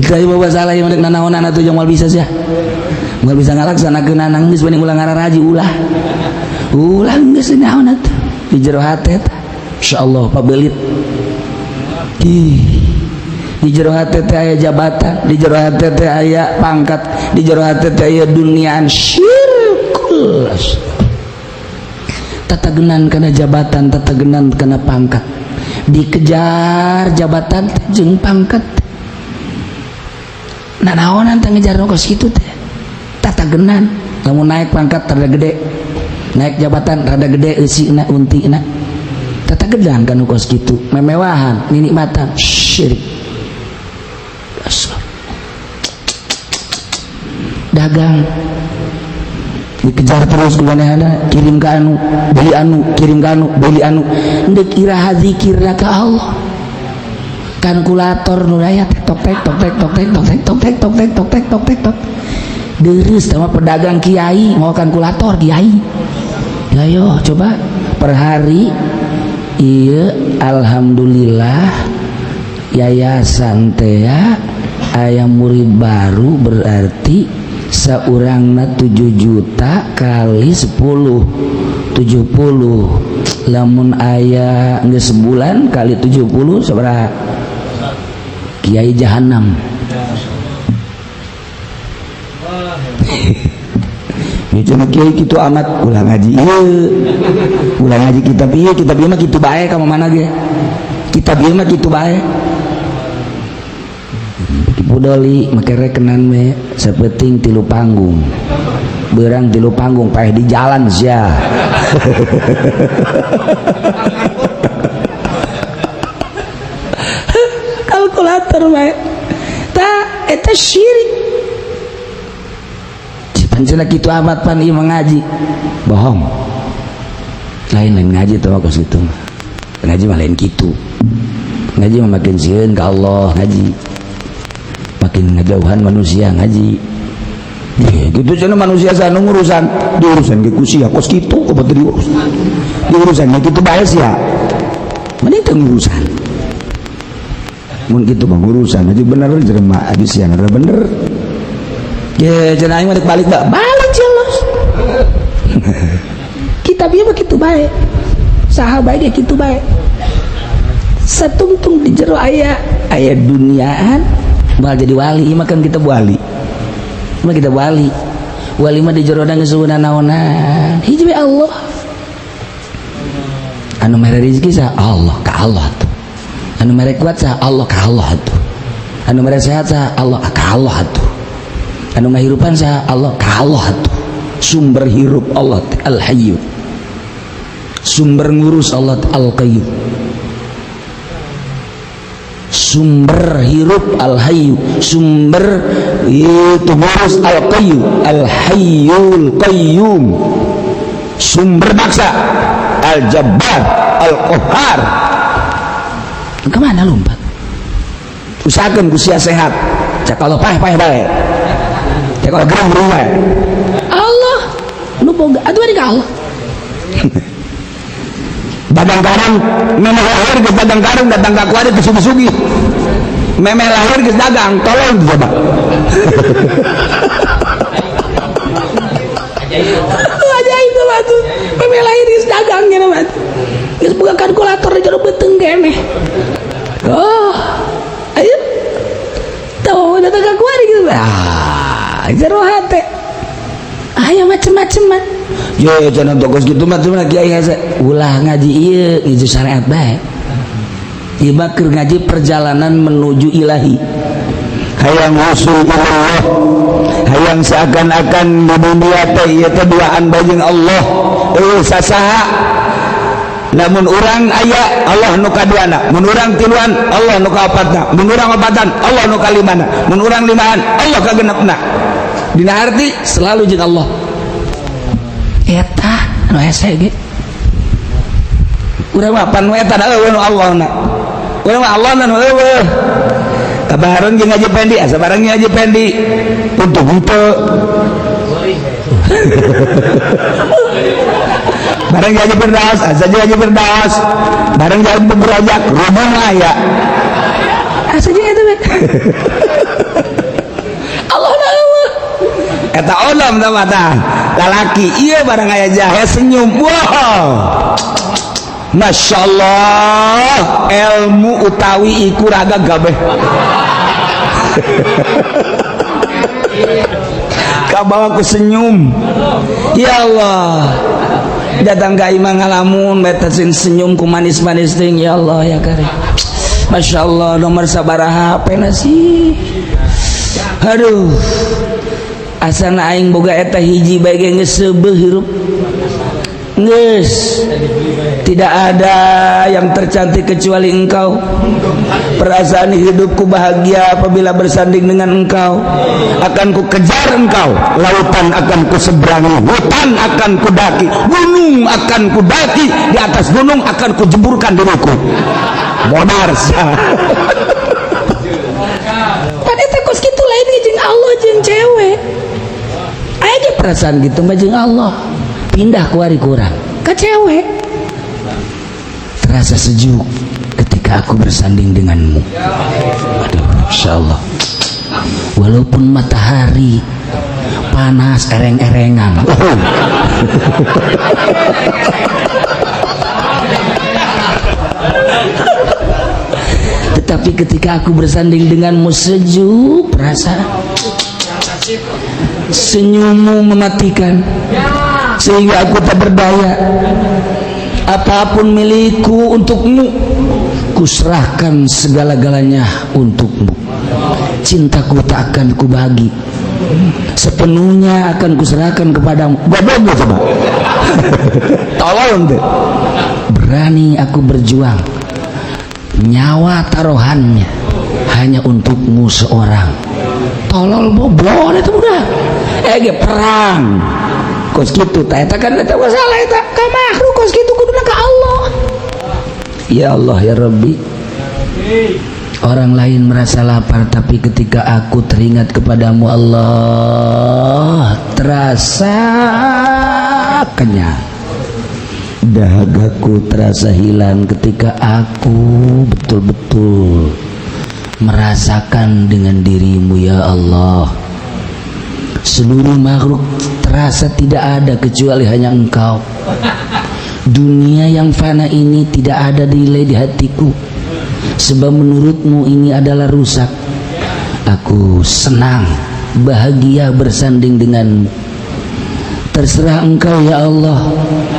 Kita ieu masalah ieu mah nanaonan atuh jeung moal bisa sia. Moal bisa ngalaksanakeun geus mending ulah ngararaji ulah. Ulah geus naon atuh di jero hate teh. Insyaallah pabelit. Ih. Di jero hate teh aya jabatan, di jero hate teh aya pangkat, di jero hate teh aya duniaan syirkul. Tatagenan kana jabatan, tatagenan kana pangkat. Dikejar jabatan jeung pangkat. Nah naonan teh ngejar kos kitu teh. Tatagenan, lamun naik pangkat rada gede, naik jabatan rada gede eusina untina. Tatagenan kana kos kitu, memewahan, ninikmatan, syirik. Dagang dikejar terus kumanehana, kirim ka anu, beli anu, kirim ka anu, beli anu, ndek iraha zikirna ka Allah. Kalkulator nu aya tok tek tok tek tok tek tok tek tok tek tok tek tok tek tok tek tok. Deureuh sama pedagang kiai mau kalkulator kiai. Ayo coba per hari ieu alhamdulillah yayasan teh aya murid baru berarti seorangna 7 juta kali 10 70. Lamun aya geus sebulan kali 70 sabaraha? Kiai jahanam. Ieu kiai kitu amat ulah ngaji ieu. Ulah ngaji kitab ieu, kitab ieu mah kitu bae ka mana ge. Kitab ieu mah kitu bae. Pudoli make rekenan me sapeting 3 panggung. Berang 3 panggung paeh di jalan sia. Kalkulator bae. Tah, eta syirik. Pancena kitu amat pan ieu ngaji. Bohong. Lain-lain ngaji tuh mah kos kitu mah. Ngaji mah lain kitu. Ngaji mah makin sieun ka Allah ngaji. Makin ngajauhan manusia ngaji. Ya, gitu cenah manusia sana ngurusan, diurusan ge ku sia kos kitu kumaha diurus. Diurusan ge kitu bae sia. Mending teu ngurusan. Mun kitu mah ngurusan aja bener jelema aja sia bener. Ya cenah aing mah balik balik jelas. Kitab ieu mah kitu bae. Saha bae ge kitu bae. Satungtung di jero aya aya duniaan bakal jadi wali. Ieu mah kan kita wali. Mah kita wali. Wali mah di jero geus naonan. Hiji we Allah. Anu mere rezeki saha? Allah, ka Allah tuh. Anu mere kuat saha? Allah, ka Allah tuh. Anu mere sehat saha? Allah, ka Allah tuh. Anu ngahirupan saha? Allah, ka Allah tuh. Sumber hirup Allah Al-Hayyu. Sumber ngurus Allah Al-Qayyum. Sumber hirup Al-Hayyu, sumber itu ngurus Al-Qayyum, Al-Hayyul Qayyum. Sumber maksa Al-Jabbar, Al-Qahhar. Kemana lompat? Usahakan ku sia sehat. Cak Allah paeh-paeh bae. Cak Allah gerang bae. Allah nu boga atuh ari ka Allah. Dagang karung memeh lahir geus dagang karung datang ka kuari teu sugih-sugih. Memeh lahir geus dagang, tolong coba. Ajaib tuh batu. Memeh lahir geus dagang nya batu. Geus boga kalkulator di jero beuteung keneh. Oh, ayo. Tahu datang ka kuari gitu. Ah, jero hate. Aya macem-macem mah. Yo cenah tokos kitu mah cenah kiai hese. Ulah ngaji ieu ngaji syariat bae. Ieu mah keur ngaji perjalanan menuju ilahi. Hayang usul ilallah, hayang seakan-akan di dunia teh ieu teh duaan bae jeung Allah. Eueuh sasaha. Lamun urang aya Allah nu kaduana, mun urang tiluan Allah nu kaopatna, mun urang opatan Allah nu kalimana, mun urang limaan Allah kagenepna. Dina arti selalu jeung Allah. Eta nu hese ge. Urang mah pan eta da eueuh nu Allahna. Urang mah Allahna nu eueuh. Kabahareun jeung ngaji pendi, asa bareng ngaji pendi. Untung henteu. Bareng ngaji Firdaus, asa jeung ngaji Firdaus. Bareng ngaji Berajak, rumah aya. Asa jeung eta we. Allah na eueuh. Eta olam tah mata. Lalaki ieu barang aya jahe senyum. Wow. Masya Allah, ilmu utawi iku raga gabeh. Kabawa ku senyum. Ya Allah. Datang ka imah ngalamun beta senyum ku manis-manis ting ya Allah ya karim. Masya Allah nomor sabaraha HP na sih. Aduh. Asana aing boga eta hiji bae ge geus seubeuh hirup. Geus. Tidak ada yang tercantik kecuali engkau. Perasaan hidupku bahagia apabila bersanding dengan engkau. Akan ku kejar engkau, lautan akan ku seberangi, hutan akan ku daki, gunung akan ku daki, di atas gunung akan ku jeburkan diriku. Modar sia. Pan eta kos kitu lain jeung Allah jeung cewek. Aya ge perasaan gitu mah jeung Allah. Pindah kuari kurang ka cewek. Terasa sejuk ketika aku bersanding denganmu. Aduh, insyaallah. Walaupun matahari panas ereng-erengan. Tetapi ketika aku bersanding denganmu sejuk perasaan. Senyummu mematikan sehingga aku tak berdaya. Apapun milikku untukmu, kuserahkan segala-galanya untukmu. Cintaku tak akan kubagi, sepenuhnya akan kuserahkan kepadamu. Goblok coba. Tolong deh. Berani aku berjuang, nyawa taruhannya Hanya untukmu seorang. Tolol boblon itu udah. Eh ge perang. Kos kitu tah eta kan eta masalah eta ka makhluk kos kitu kuduna ka Allah. Ya Allah ya Rabbi. Orang lain merasa lapar, tapi ketika aku teringat kepadamu Allah, terasa kenyang. Dahagaku terasa hilang ketika aku betul-betul merasakan dengan dirimu, ya Allah. Seluruh makhluk terasa tidak ada kecuali hanya Engkau. Dunia yang fana ini tidak ada nilai di hatiku, sebab menurutmu ini adalah rusak. Aku senang, bahagia bersanding denganmu. Terserah Engkau, ya Allah.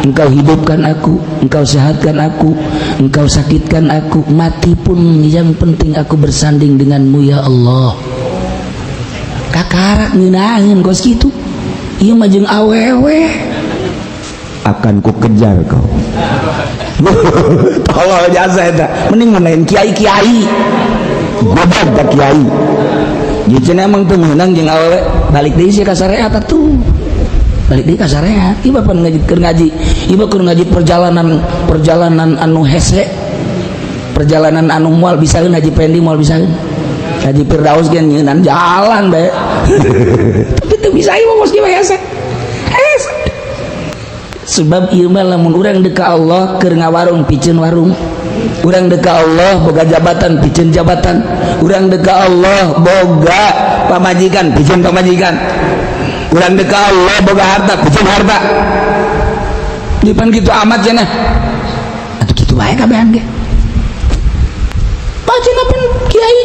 Engkau hidupkan aku, Engkau sehatkan aku, Engkau sakitkan aku, mati pun yang penting aku bersanding denganmu, ya Allah. Kakarak ngeunaheun kos kitu. Ieu mah jeung awewe. Akan ku kejar kau. Tolol jasa eta. Mending menain kiai-kiai. Goblok tak kiai. Jadi cenah emang teu meunang jeung awewe, balik deui sia ka syariat atuh. Balik deui ka syariat. Ieu pan ngaji, keur ngaji. Ieu keur ngaji perjalanan, perjalanan anu hese. Perjalanan anu moal bisaeun Haji Pendi, moal bisaeun. Haji Firdaus ge nyeunan jalan bae. Tapi teu bisa ieu mah kieu hese. Hese. Sebab ieu mah lamun urang deuk ka Allah, keur ngawarung piceun warung. Urang deuk ka Allah boga jabatan piceun jabatan. Urang deuk ka Allah boga pamajikan piceun pamajikan. Urang deuk ka Allah boga harta piceun harta. Dipan kitu amat cenah. Atuh kitu bae kabehan ge. Pak cenah pan kiai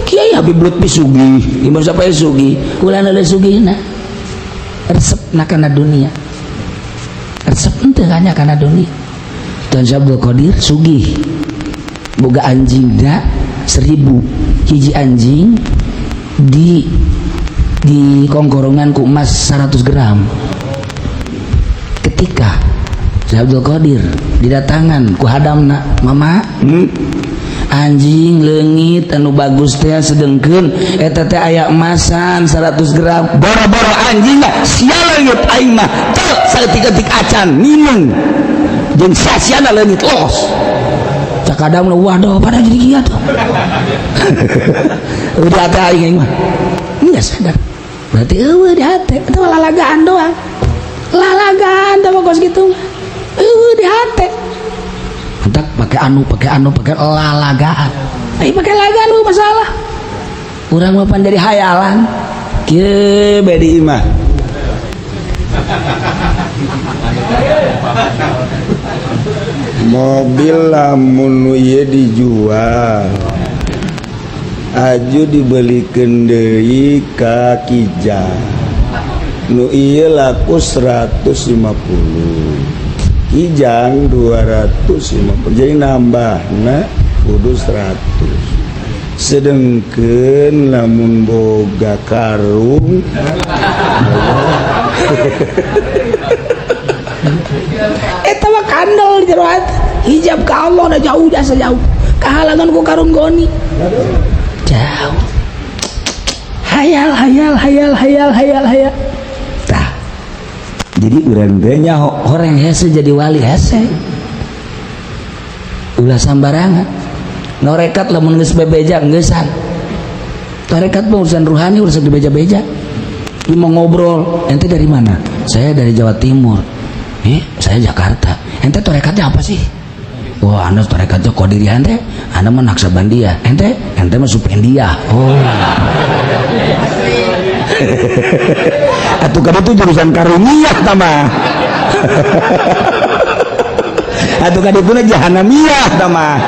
kiai Habib Lutfi sugih, Imam Syafi'i sugih, ulah ada sugihna. Resep na kana dunia. Resep henteu hanya kana dunia. Dan Abdul Qadir sugih. Boga anjingna 1000 hiji anjing di kongkorongan ku emas 100 gram. Ketika Syekh Abdul Qadir didatangan ku hadamna, "Mama, anjing leungit anu bagus teh sedengkeun eta teh aya emasan 100 gram." Boro-boro anjing mah sia leungit, aing mah teu saeutik-eutik acan ninung jeung sia-siana leungit los. Cak hadamna, "Waduh, pada jadi kieu tuh." Udah teh aing mah enggak sadar. Berarti eueuh di hate, itu mah lalagaan doang. Lalagaan teh mah kos kitu mah. Eueuh di hate. Entak pakai anu, pakai anu, pakai lalagaan. Ai pakai lalagaan mah masalah. Urang mah pan dari hayalan. Kieu bae di imah. Mobil lamun nu ieu dijual aju dibelikeun deui ka Kijang, nu ieu laku 150, Kijang 250, jadi nambahna kudu 100. Sedengkeun lamun boga karung. Eta mah kandel di jero hati. Hijab ka Allah dah jauh, jasa jauh. Kahalangan ku karung goni. Jauh. Hayal, hayal, hayal, hayal, hayal, hayal. Tah. Jadi urang teh nyaho. Orang hese jadi wali hese. Ulah sambarangan. Norekat lamun geus bebeja geusan. Tarekat mah urusan ruhani, urusan dibeja-beja. Ini mau ngobrol, "Ente dari mana?" "Saya dari Jawa Timur." "Eh, saya Jakarta." "Ente tarekatnya apa sih?" "Wah, anda tarekatnya Qadiriyah." "Ente?" "Anda mah Naqsyabandiyah." "Ente?" "Ente mah Supendiyah." Oh. Atuh kan itu jurusan karuniyah tama. Atuh kan itu jahanamiyah tama.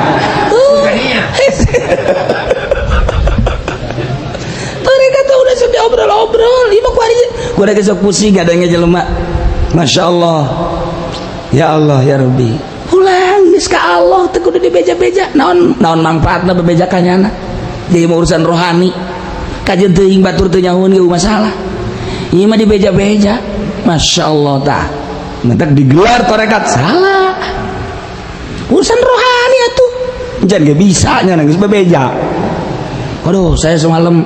Tarekat tuh udah sudah obrol-obrol. Ieu mah kuari Kuari sok pusing adanya jelema. Masya Allah. Ya Allah ya Rabbi. Pulang geus ka Allah teu kudu dibeja-beja. Naon naon manfaatna bebeja ka nyana? Jadi mah urusan rohani. Kajeun teuing batur teu nyahueun ge masalah. Ieu mah dibeja-beja. Masya Allah tah. Mentak digelar tarekat. Salah. Urusan rohani atuh. Jangan ge bisa nya geus bebeja. Aduh, saya semalam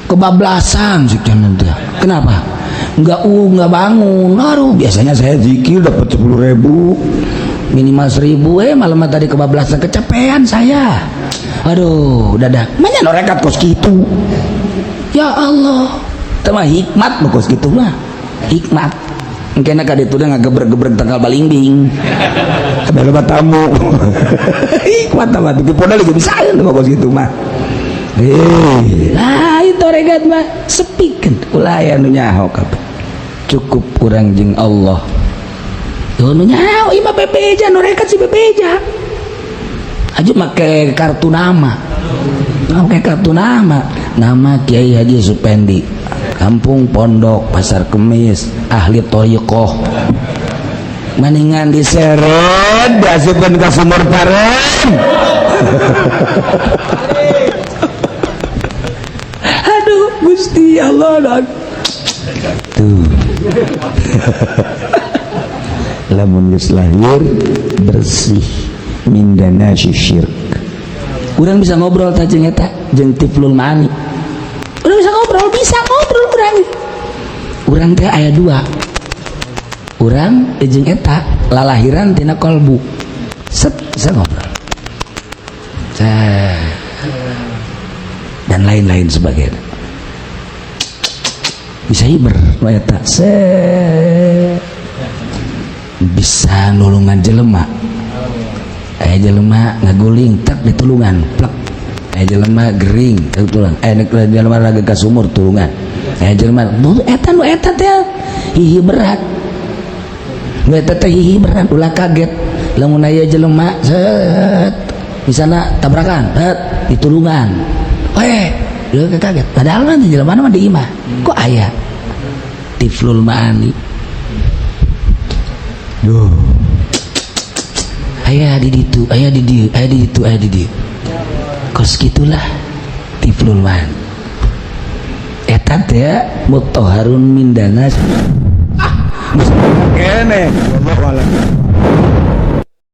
kebablasan sih nanti. Kenapa? Enggak bangun. Aduh, biasanya saya zikir dapat 10.000, minimal 1.000, malam tadi kebablasan, kecapean saya. Aduh, udah dah. Mana norekat kos gitu? Ya Allah. Itu mah hikmat mah kos gitu mah. Hikmat. Mungkin ka ditu udah ngagebreg-gebreg tangkal balingbing. Ada loba tamu. Hikmat mah tuh podal juga bisa mah kos gitu mah. Lah itu regat mah sepi kan ulah aya nu nyaho kabeh. Cukup kurang jeung Allah. Tuh nu nyaho ieu mah bebeja nu rekat si bebeja. Aja make kartu nama. Make kartu nama. Nama Kiai Haji Supendi. Kampung Pondok, Pasar Kemis, ahli thoriqoh. Maningan diseret diasupkeun ka sumur paren. Aduh, Gusti Allah. Tuh. Lamun geus lahir bersih min danasi syirk. Urang bisa ngobrol tah jeung eta, jeung tiflul maani. Urang bisa ngobrol urang. Urang teh aya dua. Urang jeung eta lalahiran tina kolbu. Set bisa ngobrol. Set. Dan lain-lain sebagainya. Bisa hiber nu eta. Set. Bisa nulungan jelema. Aya jelema ngaguling tak ditulungan, plek. Aya jelema gering ditulungan. Aya jelema lagi ka sumur tulungan. Aya jelema nu eta nu eta teh hihi berat. Nu eta teh hihi berat, ulah kaget. Lamun aya jelema set misalna tabrakan, set ditulungan. Weh, dia kaget. Padahal mah jelema mah di imah. Kok aya tiflul maani. Duh. Aya di ditu, aya di dieu, aya di ditu, aya di dieu. Kos gitulah tiflul maani. Eta teh mutahharun min danas. Kene wallahu a'lam.